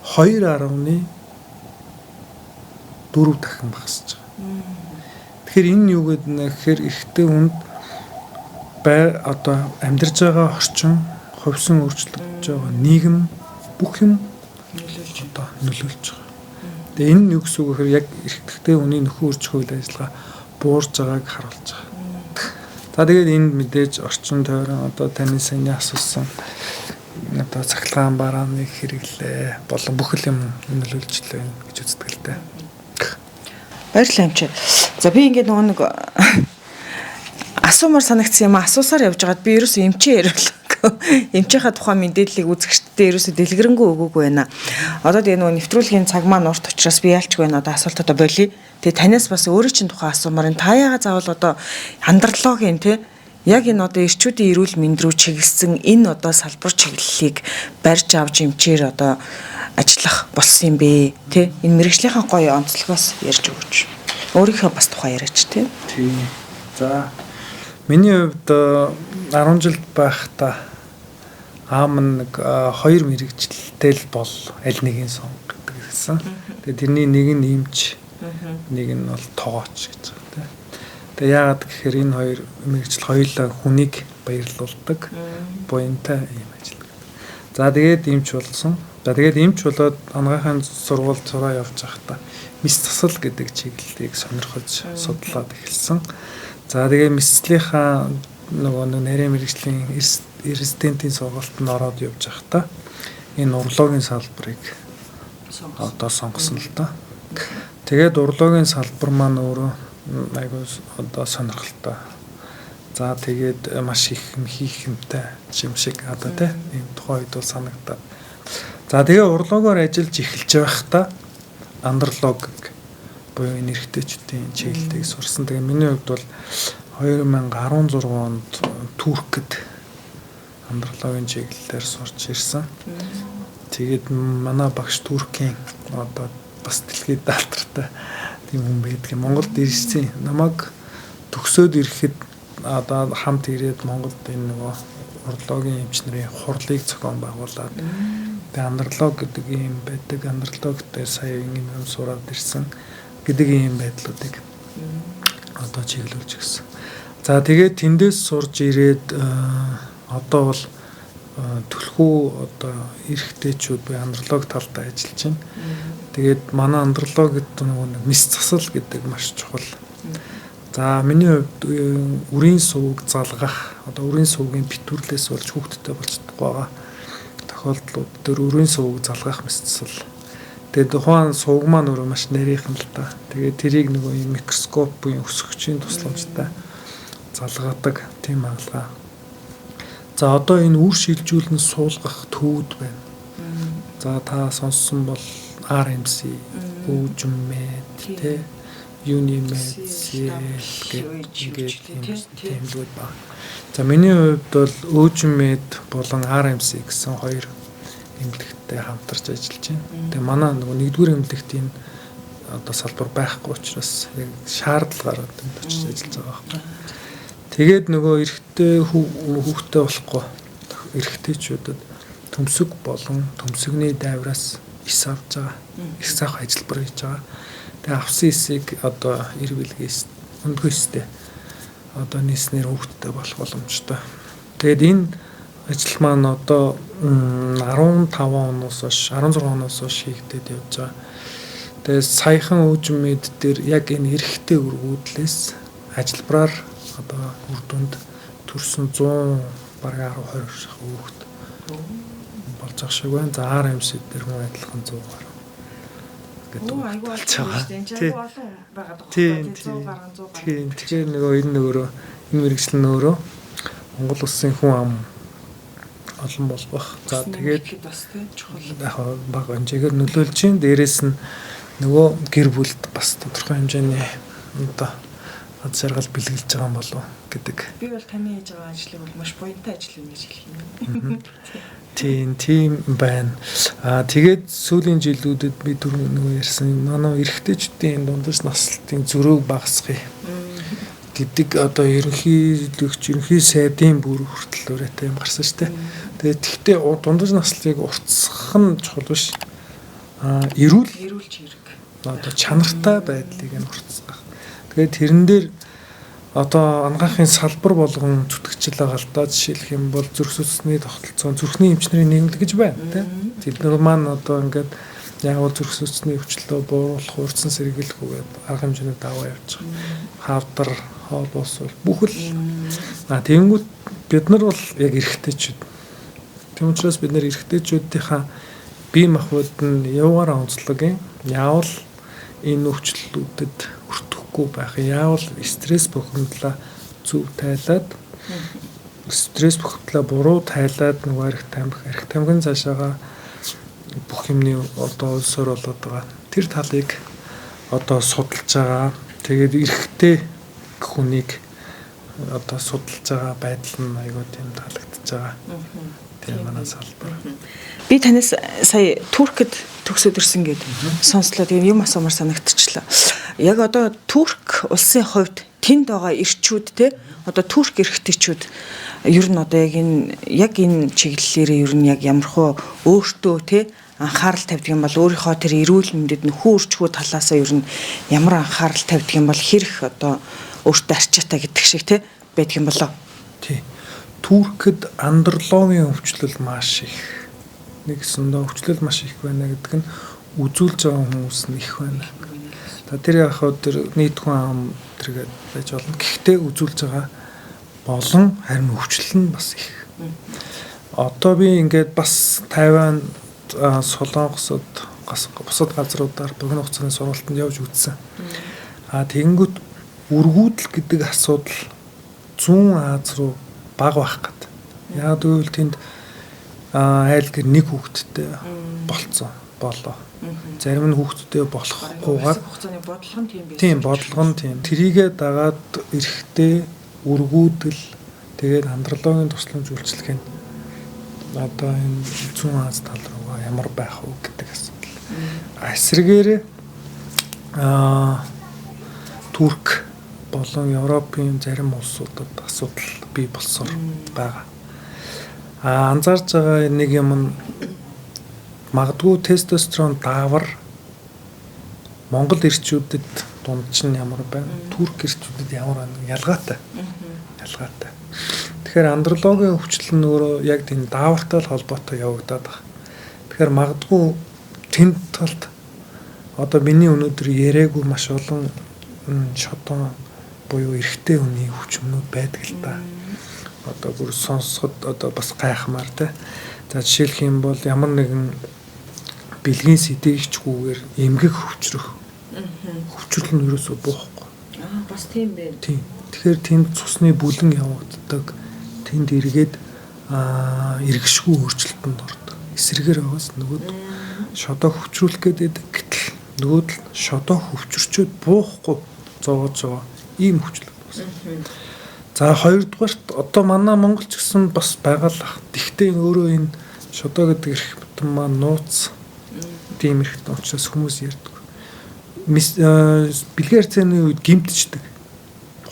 2.4 дахин багасж байгаа. Тэгэхээр энэ юу гэдэг нь гэхээр эрэгтэй хүнд бай одоо амьдарч байгаа орчин, хувьсан өөрчлөгдөж байгаа нийгэм, бүх юм нөлөөлж одоо нөлөөлж байгаа. Тэгээ энэ нь юу гэсэн үг гэхээр яг эрэгтэй хүний нөхөн үржих үйл ажиллагаа буурж байгааг харуулж байгаа. За тэгээд энд мэдээж орчин тойрон, одоо таны саяны асуусан одоо цахилгаан барааны хэрэглээ болон бүх юм нөлөөлж л байна гэж үздэг л дээ. Баярлалаа юм чи. За би ингээд нөгөө нэг асуумар санагдсан юм асуусаар явж байгаад би ерөөсөө эмчээ яриулаагүй. Эмчийнхаа тухайн мэдээллийг үзэгчдэд ерөөсөө дэлгэрэнгүй өгөөгүй байна. Одоо тэгээ нөгөө нэвтрүүлгийн цаг маань урт учраас би яалчгүй байна, одоо асуултаа болиё. Тэгээ танаас бас өөрийн чинь тухайн асуумаар энэ та яага заавал одоо андрологийн те яг энэ одоо эрчүүдийн эрүүл мэнд рүү чиглэсэн энэ одоо салбар чиглэлийг барьж авч эмчээр одоо ажиллах болсон юм бэ те, энэ мэргэжлийнхаа гоё онцлогоос ярьж өгөөч. Өөрийнхөө бас тухай яриач те. Тийм. За миний хувьд 10 жил байхдаа аам нь нэг хоёр мэргэжилтэй л бол аль нэгийг сонго гэдэг гэсэн. Тэгээ тэрний нэг нь эмч, нэг нь бол тогооч гэж байгаа тийм. Тэгээ яагаад гэхээр энэ хоёр мэргэжил хоёулаа хүнийг баярлуулдаг, буянтай юм ажил гэдэг. За тэгээд эмч болсон. За тэгээд эмч болоод анагаахын сургуульд сураа явж байхдаа мэс засал гэдэг чиглэлийг сонирхож судлаад эхэлсэн. За тэгээ мэс заслынхаа нөгөө нэг нарийн мэргэжлийн резидентийн сургалтанд ороод явж байхдаа энэ урологийн салбарыг одоо сонгосон л доо. Тэгээд урологийн салбар маань өөрөө айгүй одоо сонирхолтой. За тэгээд маш их юм хийх юмтай юм шиг одоо тий энэ тухайн үед бол санагдаад. За тэгээ урологоор ажиллаж эхэлж байхдаа андролог буюу энэ эрэгтэйчүүдийн чиглэлийг сурсан. Тэгээ миний хувьд бол 2016 онд Туркд андрологийн чиглэлээр сурч ирсэн. Тэгээд манай багш Туркийн одоо бас дэлхийд алдартай тийм хүн байдаг. Монголд ирсэн. Намайг төгсөөд ирэхэд одоо хамт ирээд Монголд энэ нөгөө урологийн эмч нарын хурлыг зохион байгуулад тэгээ андролог гэдэг юм байдаг. Андрологтой сая юм сураад ирсэн гэдэг ийм байдлуудыг одоо чиглүүлж гисэн. За тэгээд тэндээс сурж ирээд одоо бол түлхүү одоо эрэгтэйчүүд буюу андролог талдаа ажиллаж байна. Тэгээд манай андролог гэдэг нөгөө нэг мэс засал гэдэг маш чухал. За миний хувьд үрийн сувг залгах, одоо үрийн сувгийн битүүрлээс болж хүүхэдтэй болж чадахгүй байгаа тохиолдлууд дээр үрийн сувг залгах мэс засал. Тэгээд тухайн сувг маань өөрөө маш нарийнхан л та. Тэгээд тэрийг нөгөө юм микроскоп буюу өсгөгчийн тусламжтай залгадаг тийм хагалгаа. За одоо энэ үр шилжүүлэн суулгах төвд байна. За та сонссон бол RMC, Өвжмэд тэ Unimed гэдэг тэмдгүүд байна. За миний хувьд бол Өвжмэд болон RMC гэсэн хоёр эмнэлэгтэй хамтарч ажиллаж байна. Тэгээ манай нөгөө нэгдүгээр эмнэлэгт энэ одоо салбар байхгүй учраас яг шаардлага гараад энд очиж ажиллаж байгаа байхгүй. Тэгээд нөгөө эрэгтэй хүүхдтэй болохгүй эрэгтэйчүүдэд төмсөг болон төмсөгний дайвраас эс авч байгаа. Эс авах ажилбар хийж байгаа. Тэгээ авсан эсийг одоо эр бэлгээс өндгөө эстэй одоо нийснээр хүүхдтэй болох боломжтой. Тэгээд энэ ажил маань одоо 15 оноос хойш 16 оноос хойш хийгдээд явж байгаа. Тэгээд саяхан өвжмэд дээр яг энэ эрэгтэй өргүүдлээс ажилбараар одоо үр дүнд төрсэн 100 бараг 10 20 шах хүүхэд болж байгаа шиг байна. За RMC дээр хүн адилхан 100 гаруй гэдэг болж байгаа. Тийм олон байгаа даа. 100 гаруй 100 гаруй. Тийм. Тэгэхээр нөгөө энэ нөгөө энэ мэргэжил нь өөрөө Монгол улсын хүн ам олон болгох. За тэгээд бас тийм чухал. Яг бага хэмжээгээр нөлөөлж чинь дээрэс нь нөгөө гэр бүлд бас тодорхой хэмжээний одоо аз жаргал бэлгэлж байгаа юм болов гэдэг. Би бол таны хийж байгаа ажлыг бол маш буянтай ажил юм гэж хэлэх юм. Тийм, тийм байна. Аа тэгээд сүүлийн жилүүдэд би түрүү нөгөө ярьсан манай эрэгтэйчүүдийн дундаж наслтын зөрөөг багасгая гэдэг одоо ерөнхийлөгч, ерөнхий сайдын бүр хүртэл уриатай юм гарсан шүү дээ. Тэгээд тэгтээ дундаж наслтыг уртсах нь чухал биш. Аа эрүүл чирэг. Одоо чанартай байдлыг нь уртсах. Тэгээд тэрэн дээр одоо анагаахын салбар болгон зүтгэжл байгаа л да. Жишээлх юм бол зүрх судасны тогтолцоо, зүрхний эмчнэрийн нийгэмлэг гэж байна тийм. Тэд нар маань одоо ингээд яавал зүрх судасны өвчлөлөө бууруулах, урьдчилан сэргийлэх үгээд арга хэмжээний даваа явж байгаа. Хавдар, хоол уус бүхэл. А тэгэнгүүт бид нар бол яг эрэгтэйчүүд. Тийм учраас бид нар эрэгтэйчүүдийнхаа бие махбод нь юугаар онцлог юм? Яавал энэ өвчлөлүүдэд өртөхгүй байх. Яавал стресс бухимдлаа зөв тайлаад стресс бухимдлаа буруу тайлаад нөгөө арх тамхи, арх тамхин цаашаага бүх юмны одоо улсаар болоод байгаа. Тэр талыг одоо судалж байгаа. Тэгээд эрэгтэй хүнийг одоо судалж байгаа байдал нь айгүй тийм таалагдчихж байгаа. Тийм манай салбар. Би танаас сая Туркд төгсөөд ирсэн гээд сонслоо. Тэгээд юм асуумар санагдчихлаа. Яг одоо Турк улсын хувьд тэнд байгаа эрчүүд те одоо Турк эрэгтэйчүүд ер нь одоо яг энэ чиглэлээрээ ер нь яг ямархуу өөртөө те анхаарал тавьдаг юм бол өөрийнхөө тэр эрүүл мэндэд нөхөн өрчгүү талаасаа ер нь ямар анхаарал тавьдаг юм бол хэрэг одоо өөртөө арчаатай гэдэг шиг те байдаг юм болоо. Тий. Туркд андрологийн өвчлөл маш их. Нэгсэндээ өвчлөл маш их байна гэдэг нь үзүүлж байгаа хүмүүс нь их байна. За тэр яг хөө тэр нийт хүн ам тэргээд байж болно. Гэхдээ үзүүлж байгаа болон харин өвчлөл нь бас их. Одоо би ингээд бас Тайван, Солонгосод, бусад газруудаар богино хугацааны сургалтанд явж үзсэн. А тэгэнгүүт үргүүдэл гэдэг асуудал зүүн Аз руу бага байх гээд. Яг гэвэл тэнд айл гэр нэг хүүхэдтэй болцсон болоо. Зарим нь хүүхэдтэй болохгүйгээр хугацааны бодлого нь тийм байсан. Тийм, бодлого нь тийм. Тэрийгэ дагаад эрэхтэй үргүүдэл тэгээд андрологийн тусламж үйлчилгээ нь одоо энэ зүүн Аз тал руугаа ямар байх вэ гэдэг асуудал. Эсрэгээр Турк болон Европын зарим улсуудад асуудал бий болсоор байгаа. А анзаарч байгаа нэг юм нь магадгүй тестостерон даавар Монгол эрчүүдэд дундч нь ямар байна, Турк эрчүүдэд ямар байна ялгаатай. Ялгаатай. Тэгэхээр андрологийн өвчлөл нь өөрөө яг тийм даавартай л холбоотой явагдаад байгаа. Тэгэхээр магадгүй тэнд талд одоо миний өнөөдөр яриаггүй маш олон шодон буюу эрэгтэй хүний өвчмнүүд байдаг л та. Одоо бүр сонсоход одоо бас гайхмаар те. За жишээлх юм бол ямар нэгэн бэлгийн сэдэгчгүүгээр эмгэг хөвчрөх. Хөвчрөл нь ерөөсөө буухгүй. Аа бас тийм бэ. Тийм. Тэгэхээр тэнд цусны бүлэн явагддаг. Тэнд эргээд эргэшгүй өөрчлөлтөнд ордог. Эсрэгээр байгаас нөгөөд шодоо хөвчрүүлэх гээд байдаг. Гэтэл нөгөөд л шодоо хөвчөрчөөд буухгүй зовоож байгаа ийм хөвчлөл бас. За хоёрдугаарт одоо манай Монгол ч гэсэн бас байгаа л ах. Тэгвэл өөрөө энэ шодоо гэдэг эрх эрхтэн маань нууц тийм эрхтэн учраас хүмүүс ярьдаг. Бэлгийн харьцааны үед гимтчдэг.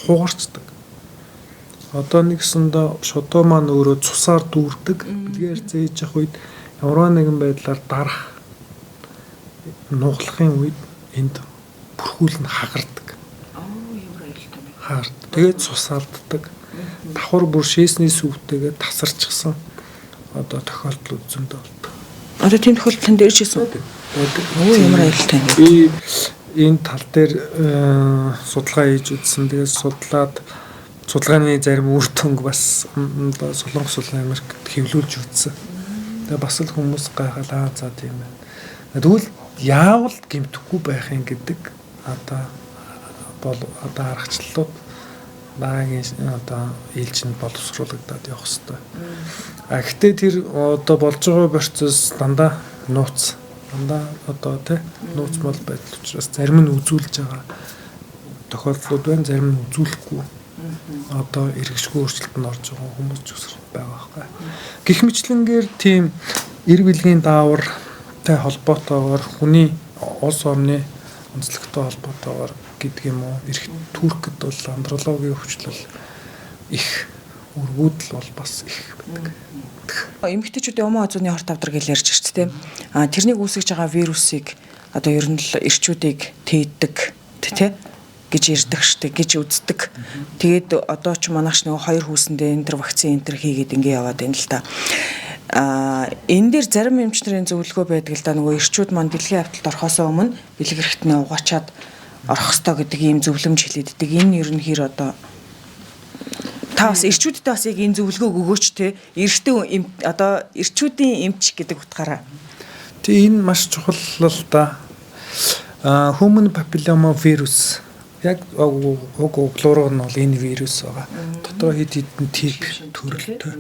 Хугарчдаг. Одоо нэгсэндээ шодоо маань өөрөө цусаар дүүрдэг. Бэлгийн харьцаа хийж явах үед ямар нэгэн байдлаар дарах нуглахын үед энд бүрхүүл нь хагардаг. Ямар аюултай бэ? Хагард. Тэгээд цус алддаг. Давхар бүр шээсний сүвтэйгээ тасарчихсан одоо тохиолдлууд зөндөө болдог. Одоо тийм тохиолдол танд ирж ирсэн үү? Оо, ямар аюултай юм бэ? Би энэ тал дээр судалгаа хийж үзсэн. Тэгээд судлаад судалгааны зарим үр дүнг бас одоо Солонгос улсын Америкт хэвлүүлж үзсэн. Тэгээд бас л хүмүүс гайхалаа, за тийм байна. Тэгвэл яавал гэмтэхгүй байх юм гэдэг одоо бол одоо аргачлалууд дараагийн одоо ээлжинд боловсруулагдаад явах хэрэгтэй. А гэхдээ тэр одоо болж байгаа процесс дандаа нууц. Дандаа одоо тий нууц мол байдал учраас зарим нь үзүүлж байгаа тохиолдлууд байна, зарим нь үзүүлэхгүй. Одоо эргэшгүй өөрчлөлтөнд орж байгаа хүмүүс ч үсэр байгаа байхгүй. Гэх мэтлэнгээр тийм эр бэлгийн даавартай холбоотойгоор хүний улс орны онцлогтой холбоотойгоор гэдэг юм уу, эрх Туркд бол андрологийн хүчлэл их өргүүдэл бол бас их байдаг. Эмэгтэйчүүдийн умаа зүүнний хорт авдар гэж ярьж ирч тээ. А тэрнийг үүсгэж байгаа вирусыг одоо ер нь л эрчүүдийг тээдэг тэ гэж ирдэг штэ гэж үздэг. Тэгээд одоо ч манайч нөгөө хоёр хүүсэндээ энэ төр вакцин энэ төр хийгээд ингэ яваад байна л та. А энэ дээр зарим эмч нарын зөвлөгөө байдаг л да, нөгөө эрчүүд маань дэлхийн авталд орохоос өмнө бэлэг эрхтнээ угаачаад орох ёстой гэдэг ийм зөвлөмж хэлээддэг. Энэ ер нь хэр одоо та бас эрчүүдтэй бас яг энэ зөвлөгөөг өгөөч те. Эрчтэй одоо эрчүүдийн эмч гэдэг утгаараа. Тий, энэ маш чухал л да. Human papilloma virus яг уг углуурга нь бол энэ вирус байгаа. Дотроо хэд хэдэн тип төрөлтэй.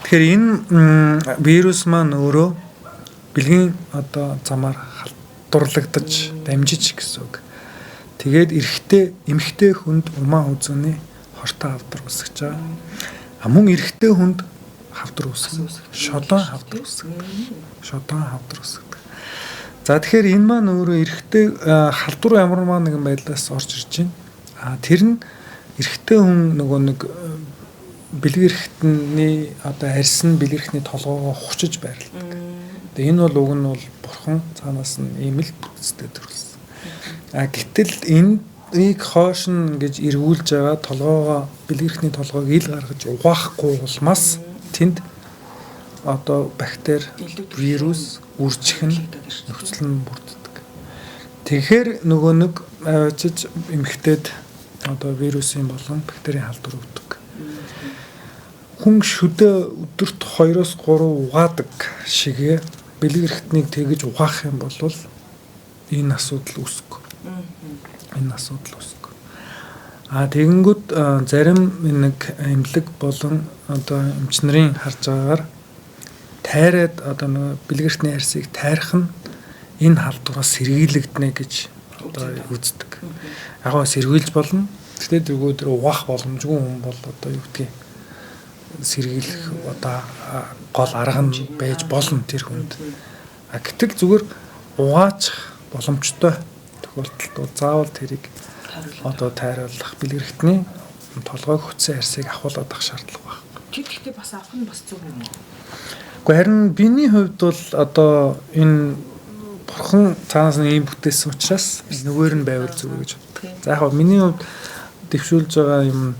Тэгэхээр энэ вирус маань өөрөө бэлгийн одоо замаар халдварлагдаж дамжиж гэсэн үг. Тэгээд эрэгтэй эмэгтэй хүнд умаа үзүүний хортой хавдар үүсгэж байгаа. А мөн эрэгтэй хүнд хавдар үүсгэн. Шодон хавдар үүсгэн. Шодон хавдар үүсгдэг. За тэгэхээр энэ маань өөрөө эрэгтэй халдвар ямар нэгэн байдлаас орж ирж байна. А тэр нь эрэгтэй хүн нөгөө нэг бэлэг эрхтний одоо арьс нь бэлэг эрхтний толгоогоо хучиж байрладаг. Тэгээ энэ бол уг нь бол бурхан цаанаас нь ийм л бүтцтэй төрөлсөн. А гэтэл энэнийг хоош нь гэж эргүүлж байгаа толгоогоо бэлэг эрхтний толгойг ил гаргаж угаахгүй улмаас тэнд одоо бактери, вирус үржих нь нөхцөл нь бүрддэг. Тэгэхээр нөгөө нэг авчиж эмэгтэйд одоо вирусын болон бактерийн халдвар өгдөг. Хүн шүдэ өдөрт 2-3 угаадаг шигээ бэлэг эрхтнийг тэгэж угаах юм бол энэ асуудал үүсэхгүй. Энэ асуудал үүсэхгүй. А тэгэнгүүт зарим нэг эмнэлэг болон одоо эмч нарын харж байгаагаар тайраад одоо нөгөө бэлэг эрхтний арьсыг тайрах нь энэ халдвараас сэргийлэгдэнэ гэж одоо үздэг. Яг гоо сэргийлж болно. Гэхдээ тэргүү тэр угаах боломжгүй хүн бол одоо юу гэдгийг сэргийлэх одоо гол арга нь байж болно тэр хүнд. А гэтэл зүгээр угаачих боломжтой тохиолдолд заавал тэрийг одоо тайруулах бэлэг эрхтний толгойг хөтсөн арьсыг авахулаад авах шаардлага байна. Тэгэхдээ бас авах нь бас зөв юм уу? Гэхдээ харин биений хувьд бол одоо энэ бурхан цаанаас нь ийм бүтээсэн учраас нүгээр нь байвал зүгээр гэж боддог. За яг миний хувьд дэвшүүлж байгаа юм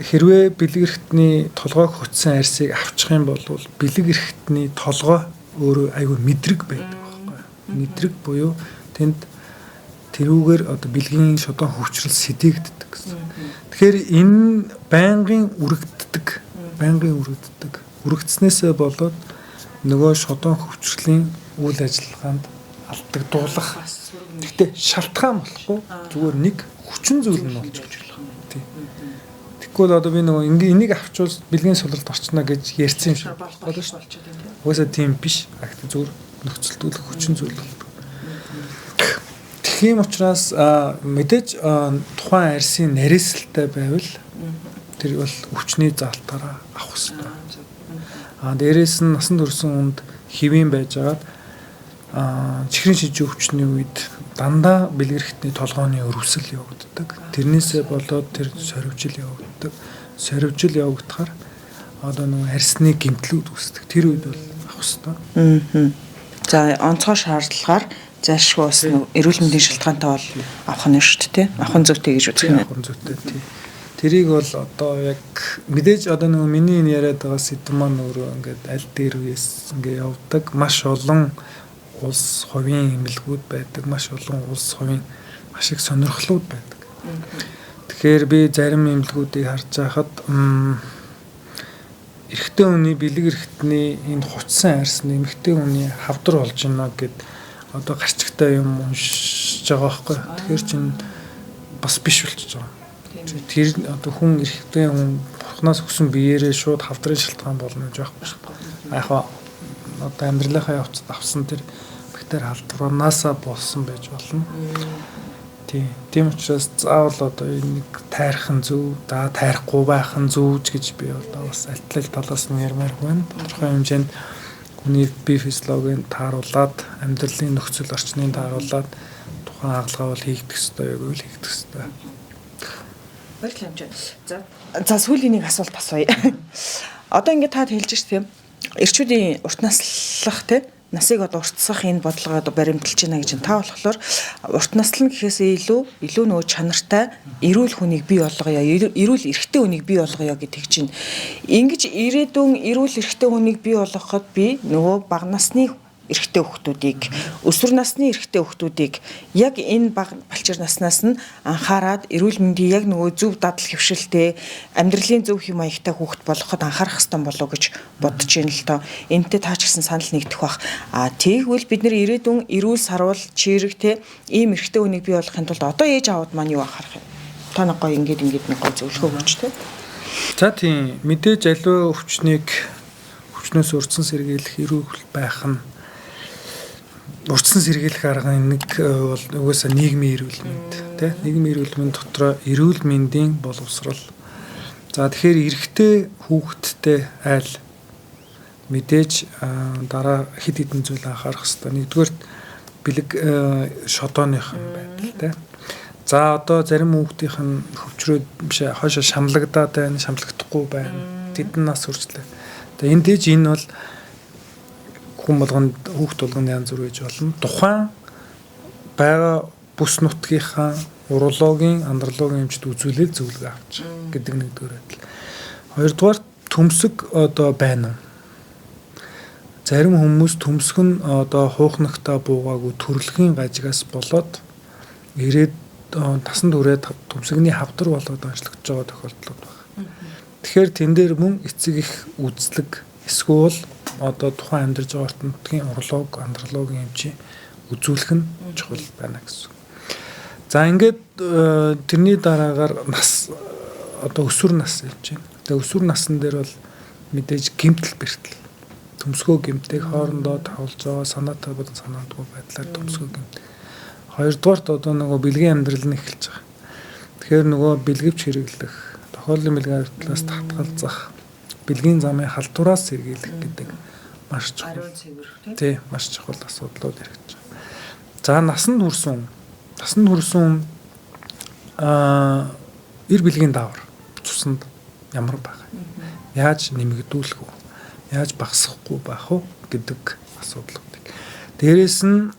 хэрвээ бэлэг эрхтний толгойг хөтсөн арьсыг авчих юм бол бэлэг эрхтний толгой өөрөө айгүй мэдрэг байдаг байхгүй. Мэдрэг буюу тэнд тэрүүгээр одоо бэлгийн шодон хөвчрөл сэтээгддэг гэсэн. Тэгэхээр энэ байнгын үрэгддэг, байнгын үрэгддэг. Үрэгдснээсээ болоод нөгөө шодон хөвчрлийн үйл ажиллагаанд алдагдуулах. Гэхдээ шалтгаан болохгүй зүгээр нэг хүчин зүйл нь болж болох юм. Тийм. Тэгэхгүй бол одоо би нөгөө энийг авчвал бэлгийн сулралд орчно гэж ярьсан юм шиг болно шүү дээ. Угаасаа тийм биш. Гэхдээ зүгээр нөхцөлдүүлэх хүчин зүйл болдог. Тийм учраас мэдээж тухайн арьсын нарийсалтай байвал тэр бол өвчний заалтаараа авах хэрэгтэй. А дээрээс нь насан турш хүнд Хэвийн байж агаад чихрийн шижин өвчний үед дандаа бэлэг эрхтний толгойн өрөвсөл явагддаг. Тэрнээсээ болоод тэр сорвижил явагддаг. Сорвижил явагдахаар одоо нөгөө арьсны гэмтлүүд үүсдэг. Тэр үед бол авах ёстой. За, онцгой шаардлагаар зайлшгүй бас эрүүл мэндийн шалтгаантай бол авах нь шүү дээ, тий? Авах нь зүйтэй гэж үзэх нь. Авах нь зүйтэй, тий. Тэрийг бол одоо яг мэдээж одоо нөгөө миний энэ яриад байгаа сэдэв маань өөрөө ингээд аль дээр үеэс ингээд явдаг маш олон улс хувийн эмнэлгүүд байдаг, маш олон улс хувийн маш их сонирхлууд байдаг. Тэгэхээр би зарим эмнэлгүүдийг харж байхад эрэгтэй хүний бэлэг эрхтний энэ хувцсан арьс нь эмэгтэй хүний хавдар болж байна гэд одоо гарчигтай юм уншиж байгаа байхгүй. Тэгэхээр чинь бас биш болчихж байгаа. Тэр одоо хүн эрэгтэй хүн бурхнаас өгсөн биеэрээ шууд хавдрын шалтгаан болно гэж байхгүй шүү дээ. Яг одоо амьдралынхаа явцад авсан тэр бактери халдварнаасаа болсон байж болно. Тийм. Тийм учраас заавал одоо энийг тайрах нь зөв, да тайрахгүй байх нь зөв гэж би одоо бас альтлал талаас нь ярмаар байна. Тодорхой хэмжээнд хүний бие физиологийн тааруулаад, амьдралын нөхцөл орчныг тааруулаад тухайн хагалгаа бол хийгдэх ёстой, яг үл хийгдэх ёстой. Баярлалаа хэмжээ. За, сүүлийн нэг асуулт асууя. Одоо ингээд та хэлж шээ, тийм. Эрчүүдийн урт наслах, тийм, насыг одоо уртсах энэ бодлогоо баримталж байна гэж. Та болохоор урт наслан гэхээсээ илүү нөгөө чанартай эрүүл хүнийг бий болгоё, эрүүл эрхтэй хүнийг бий болгоё гэдэг чинь. Ингэж ирээдүйн эрүүл эрхтэй хүнийг бий болгоход би нөгөө бага насны эрэгтэй хүүхдүүдийг, өсвөр насны эрэгтэй хүүхдүүдийг яг энэ бага балчир наснаас нь анхаарад эрүүл мэндийн яг нөгөө зөв дадал хэвшилтэй, амьдралын зөв хэм маягтай хүүхд болгоход анхаарах ёстой болов уу гэж бодож байна л доо. Энтэй та ч гэсэн санал нэгдэх бах. А тэгвэл бид нэр ирээдүйн эрүүл, саруул, чирэг те ийм эрэгтэй хүнийг бий болгохын тулд одоо ээж аауд маань юу анхаарах юм? Та нэг гоё ингээд ингээд нэг гоё зөвлөгөө өгөөч те. За, тийм, мэдээж аливаа өвчнийг өвчнөөс урдсан сэргийлэх, эрүүл байх нь урдсан сэргийлэх аргын нэг бол угаасаа нийгмийн эрүүл мэнд тий, нийгмийн эрүүл мэнд дотроо эрүүл мэндийн боловсрал. За, тэгэхээр эрэгтэй хүүхэдтэй айл мэдээж дараа хэд хэдэн зүйл анхаарах хэрэгтэй. Нэгдүгээр бэлэг шодооных байдал тий. За, одоо зарим хүүхдийнх нь хөвчрөөд биш хойшоо шамлагдаад байна, шамлагдахгүй байна. Тэдэн нас хүрчлээ. Тэгээ энэ дэж энэ бол хүн болгонд, хүүхд болгонд янз бүр гэж болно. Тухайн байгаа бүс нутгийнхаа урологийн, андрологийн эмчд үзүүлэл зөвлөгөө авч гэдэг нэгдүгээр байдал. Хоёрдугаар төмсөг одоо байна уу? Зарим хүмүүс төмсөг нь одоо хуухнагтаа буугаагүй төрөлхийн гажигаас болоод ирээд тасан түрээд төмсөгний хавдар болоод онцлогдож байгаа тохиолдлууд байна. Тэгэхээр тэн дээр мөн эцэг их үзлэг эсвэл одоо тухайн амьдарч байгаа орт нутгийн уролог, андрологийн эмчийн үзүүлэх нь чухал байна гэсэн. За, ингээд тэрний дараагаар нас, одоо өсвөр нас явж байна. Тэгээ өсвөр насн дээр бол мэдээж гэмтэл бэртэл. Төмсгөө гэмтэйг хоорондоо тавлж байгаа санаатай болон санаандгүй байдлаар төмсгөө гэмт. Хоёрдугаарт одоо нөгөө бэлгийн амьдрал нь эхэлж байгаа. Тэгэхээр нөгөө бэлгэвч хэрэглэх, тохиолдлын бэлгийн харилцаас татгалзах, бэлгийн замын халдвараас сэргийлэх гэдэг маш чухал. Тий, маш чухал асуудлууд яригдж байгаа. За, насанд хүрсэн эр бэлгийн даавар цуснд ямар байгаа. Яаж нэмэгдүүлэх вэ? Яаж багасгахгүй байх вэ гэдэг асуудлуудыг. Дээрээс нь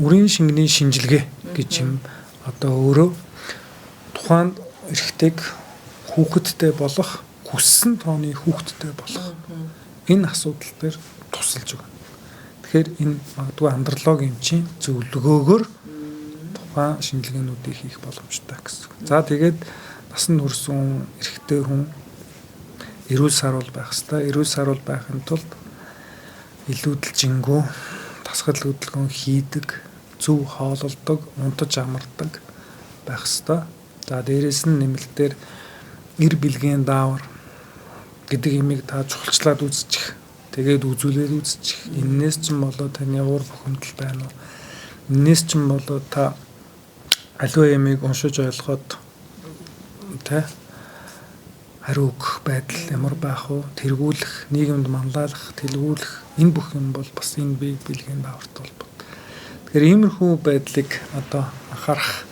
үрийн шингэний шинжилгээ гэж юм одоо өөрөө тухайн эрэгтэйг хүүхэдтэй болох, хүссэн тооны хүүхэдтэй болох энэ асуудал дээр тусалж өгнө. Тэгэхээр энэ магадгүй андрологийн эмчийн зөвлөгөөгөөр тухайн шинжилгээнүүдийг хийх боломжтой гэсэн. За, тэгээд насанд хүрсэн эрэгтэй хүн эрүүл саруул байх ёстой. Эрүүл саруул байхын тулд илүүдэлжингүү дасгал хөдөлгөөн хийдэг, зөв хоололдог, унтаж амардаг байх ёстой. За, дээрээс нь нэмэлтээр эр бэлгийн даавар гэдэг имийг та чухалчлаад үзчих. Тэгээд үзүүлээд үзчих. Эннээс ч юм болоо таны уур бухимдал байна уу? Эннээс ч юм болоо та аливаа ямыг уншиж ойлгоход тэ хариу өгөх байдал ямар байх вэ? Тэргүүлэх, нийгэмд манлайлах, дэлгүүлэх энэ бүх юм бол бас энэ бие бэлгийн даавартай холбоотой. Тэгэхээр иймэрхүү байдлыг одоо анхаарах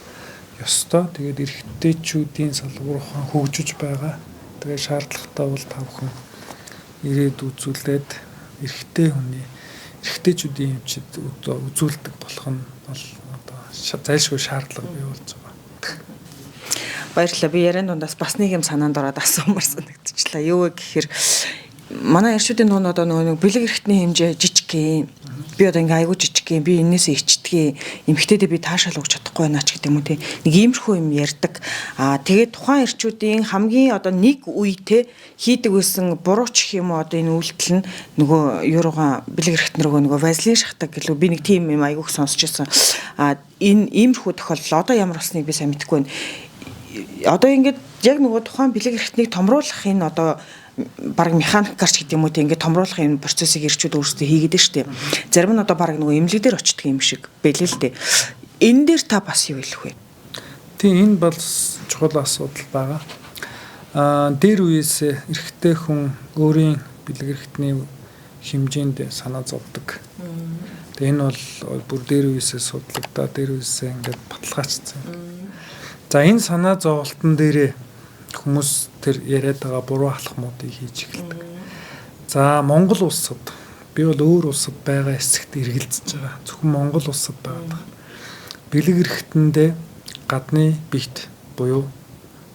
ёстой. Тэгээд эрэгтэйчүүдийн салгуур ухаан хөгжиж байгаа. Тэгээд шаардлагатай бол та бүхэн ирээд үзүүлээд эрэгтэй хүний эрэгтэйчүүдийн эмчид үзүүлдэг болох нь бол одоо зайлшгүй шаардлага бий болж байгаа. Баярлалаа. Би яриан дундаас бас нэг юм санаанд ороод асуумар санагдчихлаа. Юу вэ гэхээр манай эрчүүдийн дунд одоо нөгөө нэг бэлэг эрхтний хэмжээ жижиг юм. Би одоо ингээ айгүй жижиг юм. Би энээсээ ичдэг. Эмэгтэйдээ би таашаал өгч чадахгүй байна ч гэдэг юм уу тий. Нэг иймэрхүү юм ярьдаг. Аа тэгээд тухайн эрчүүдийн хамгийн одоо нэг үе те хийдэг байсан буруу ч гэх юм уу одоо энэ үйлдэл нь нөгөө юуруугаа бэлэг эрхтэн рүүгээ нөгөө вазлин шахдаг гэлүү би нэг тийм юм айгүйх сонсч ирсэн. Аа энэ иймэрхүү тохиолдол одоо ямар болсныг би сайн мэдэхгүй байна. Одоо ингээд яг нөгөө тухайн бэлэг эрхтнийг томруулах энэ одоо бараг механикаар ч гэдэг юм уу те ингээд томруулах энэ процессыг эрчүүд өөрсдөө хийгээд нь штэ. Зарим нь одоо бараг нөгөө эмнэлэг дээр очдөг юм шиг бэлээ л дээ. Энэ дээр та бас юу хэлэх вэ? Тийм, энэ бол чухал асуудал байгаа. Аа дээр үеэс эрэгтэй хүн өөрийн бэлэг эрхтний хэмжээнд санаа зовдөг. Тэгээ энэ бол бүр дээр үеэсээ судлагдаа, дээр үеэсээ ингээд баталгаажсан. За энэ санаа зовлтон дээрээ хүмүүс тэр яриад байгаа буруу алхмуудыг хийж эхэлдэг. За Монгол улсад би бол өөр улсад байгаа хэсэгт эргэлзэж байгаа. Зөвхөн Монгол улсад байгаа. Бэлэг эрхтэндээ гадны бит буюу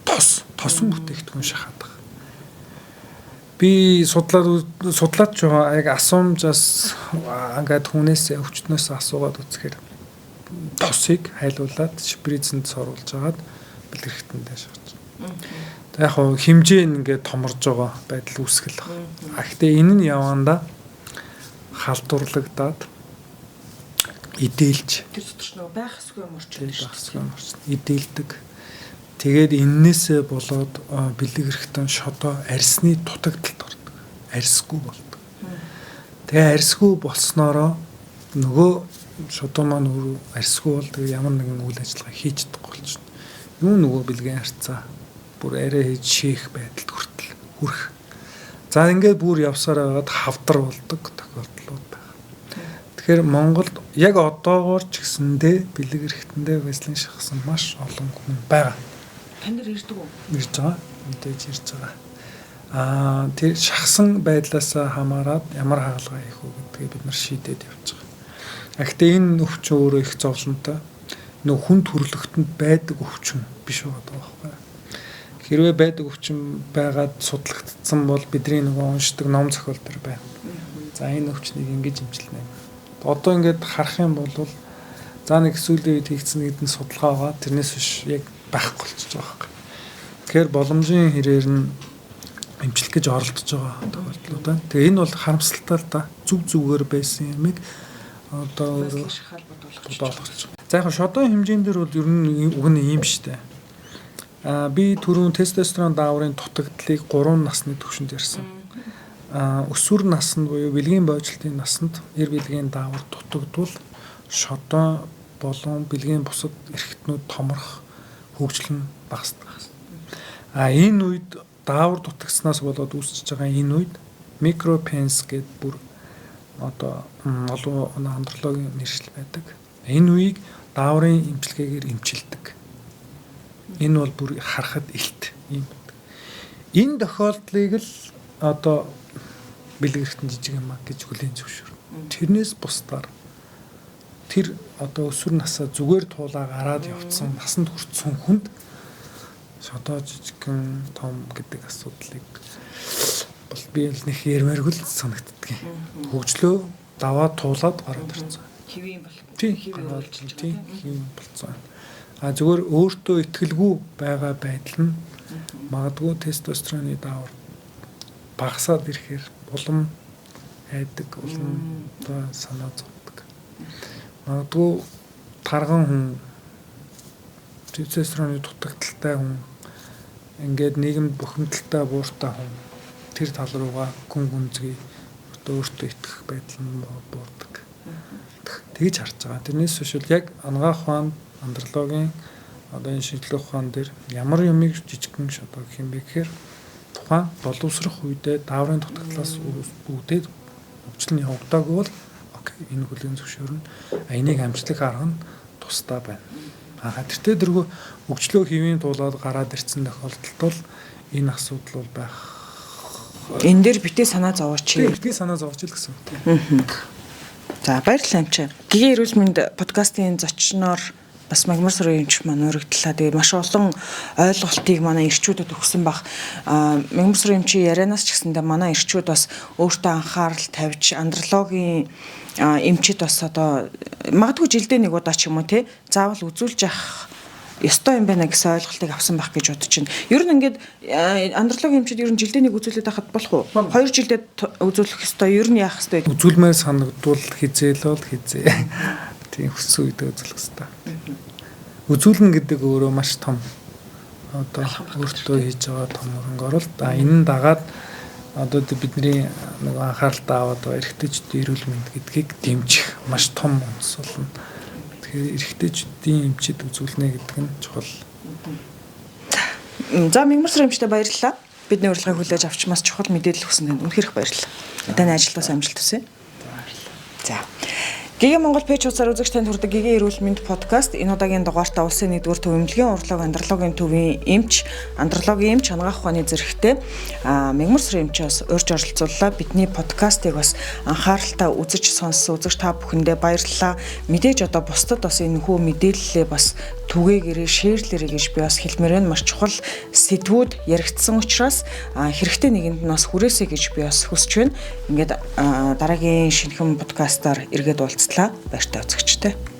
тос, тосон бүтээгдэхүүн шахаад байгаа. Би судлаад ч байгаа яг асуумжаас ингээд хүнээс өвчтнөөс асуугаад үзэхээр тосыг хайлуулад шприцэнд соруулж агаад бэлэг эрхтэндээ шахаж. Тэг яг хөө хэмжээ нь ингээд томорж байгаа байдал үүсгэл баг. А гэхдээ энэ нь явандаа халдварлагдаад идээлж тэр дотор ч нөгөө байх ёсгүй юм орчин шүү дээ. Идээлдэг. Тэгээд эннээсээ болоод бэлэг эрхтэн шодоо арьсны дутагдалд ордог. Арьсгүй болдог. Тэгээ арьсгүй болсноороо нөгөө шодоо маань өөрөө арьсгүй бол тэгээ ямар нэгэн үйл ажиллагаа хийж чадахгүй болчихно. Юу нөгөө бэлгийн харьцаа бүр арай хийж шээх байдалд хүртэл хүрэх. За ингээд бүр явсаар байгаад хавдар болдог тохиолдлууд байна. Тэгэхээр Монголд яг одоогоор ч гэсэндээ бэлэг эрхтэндээ вазлин шахсан маш олон хүн байгаа. Тань дээр ирдэг үү? Ирж байгаа. Мэдээж ирж байгаа. Аа тэр шахсан байдлаасаа хамаарат ямар хагалгаа хийх үү гэдгийг бид нар шийдээд явж байгаа. А гэхдээ энэ өвчин өөрөө их зовлонтой. Нөх хүн төрөлхтөнд байдаг өвчин биш байгаа байхгүй. Хэрвээ байдаг өвчин байгаад судлагдсан бол бидний нөгөө уншдаг ном зохиол төр байна. За энэ өвчнийг ингэж эмчилнэ. Одоо ингээд харах юм бол за нэг сүүлийн үед хийгдсэн нэгэн судалгаа байгаа. Тэрнээс биш яг байхгүй болчихж байгаа байхгүй. Тэгэхээр боломжийн хэрээр нь эмчлэх гэж оролдож байгаа тохиолдлууд байна. Тэгээ энэ бол харамсалтай л да. Зүг зүгээр байсан юмыг одоо өөрөө шахаал бодуулах. За яг шодон хэмжээн дээр бол ер нь уг нь ийм штэ. Аа би түрүүн тестостерон дааврын дутагдлыг 3 насны түвшинд ярьсан. Аа өсвөр наснд буюу бэлгийн боожлтын наснд эр бэлгийн даавар дутагдвал шодон болон бэлгийн бусад эрхтнүүд томрох хөгжил нь багасдаг. А энэ үед даавар дутагдсанаас болоод үүсэж байгаа энэ үед микропенс гэдэг бүр одоо олон андрологийн нэршил байдаг. Энэ үеийг дааврын эмчилгээгээр эмчилдэг. Энэ бол бүр харахад илт юм байдаг. Энэ тохиолдлыг л одоо бэлэг эрхтэн жижиг юм а гэж хүлээн зөвшөөрнө. Тэрнээс бусдаар тэр одоо өсвөр насаа зүгээр туулаа гараад явцсан насанд хүрсэн хүнд шодоо жижигхэн том гэдэг асуудлыг бол би л нэг ярмааргүй л санагддаг. Хөгжлөө даваа туулаад гараад ирсэн. Хэвийн бол хэвийн болж хэвийн болцсон. А зүгээр өөртөө итгэлгүй байгаа байдал нь магадгүй тестостероны даавар багасаад ирэхээр улам айдаг, улам одоо санаа зовдөг. Магадгүй тарган хүн тестостероны дутагдaltaй хүн ингээд нийгэмд бухимдалтай бууртай хүн тэр тал руугаа гүн гүнзгий одоо өөртөө итгэх байдал нь буурдаг. Тэгж харж байгаа. Тэрнээс биш бол яг анагаах ухаан, андрологийн одоо энэ шинжлэх ухаан дээр ямар юмыг жижигхэн шодоо гэх юм бэ гэхээр Тухайн боловсрох үедээ дааврын дутагдлаас үүдээд хөгжил нь явагдаагүй бол окей, энэ хүлээн зөвшөөрнө. Энийг амжлах арга нь тусдаа байна. Тэртээ дэргүү хөгжлөө хэвийн туулаад гараад ирсэн тохиолдолд бол энэ асуудал бол байх. Энэ дээр битээ санаа зовооч. Битгий санаа зовооч л гэсэн үг. За, баярлалаа эмчээ. Гэгээ эрүүл мэнд подкастын зочноор бас Магмар сүрийн эмч маань урагдлаа. Тэгээ маш олон ойлголтыг манай эрчүүдэд өгсөн бах. Магмар сүрийн эмчийн ярианаас ч гэсэндээ манай эрчүүд бас өөртөө анхаарал тавьж андрологийн эмчид бас одоо магадгүй жилдээ нэг удаа ч юм уу те заавал үзүүлж явах ёстой юм байна гэсэн ойлголтыг авсан байх гэж бодож байна. Ер нь ингээд андрологийн эмчид ер нь жилдээ нэг үзүүлээд байхад болох уу? 2 жилдээ үзүүлэх ёстой, ер нь яах ёстой? Үзүүлмээр санагдвал хизээл бол хизээ. Тийм хүссэн үедээ үзүүлэх ёстой. Үзүүлнэ гэдэг өөрөө маш том одоо өөртөө хийж байгаа том хөрөнгө оруулалт. А энэ нь дагаад одоо бидний нэг анхааралтай аваад байгаа эрэгтэйчүүдийн эрүүл мэнд гэдгийг дэмжих маш том үндэс болно. Тэгэхээр эрэгтэйчүүдийн эмчид үзүүлнэ гэдэг нь чухал. За, Мягмар сүрийн эмчтэй баярлалаа. Бидний урилгыг хүлээж авч маш чухал мэдээлэл өгсөн танд үнэхээр их баярлалаа. Таны ажилдаас амжилт хүсье. За. Гэгээ Монгол пэйж хуудасаар үзэгч танд хүрдэг Гэгээ эрүүл мэнд подкаст энэ удаагийн дугаартаа улсын 1-р төв эмнэлгийн урлаг андрологийн төвийн эмч, андрологийн эмч анагаах ухааны зэрэгтэй Мягмар сүрийн эмчээс урьж оролцууллаа. Бидний подкастыг бас анхааралтай үзэж сонссон үзэгч та бүхэндээ баярлалаа. Мэдээж одоо бусдад бас энэ хүү мэдээллээ бас түгээгээрээ шеэрлээрэй гэж би бас хэлмээр байна. Маш чухал сэдвүүд яригдсан учраас хэрэгтэй нэгэнд нь бас хүрээсэй гэж би бас хүсэж байна. Ингээд дараагийн шинэхэн подкастаар эргээд уулзлаа. Баяртай үзэгчтэй.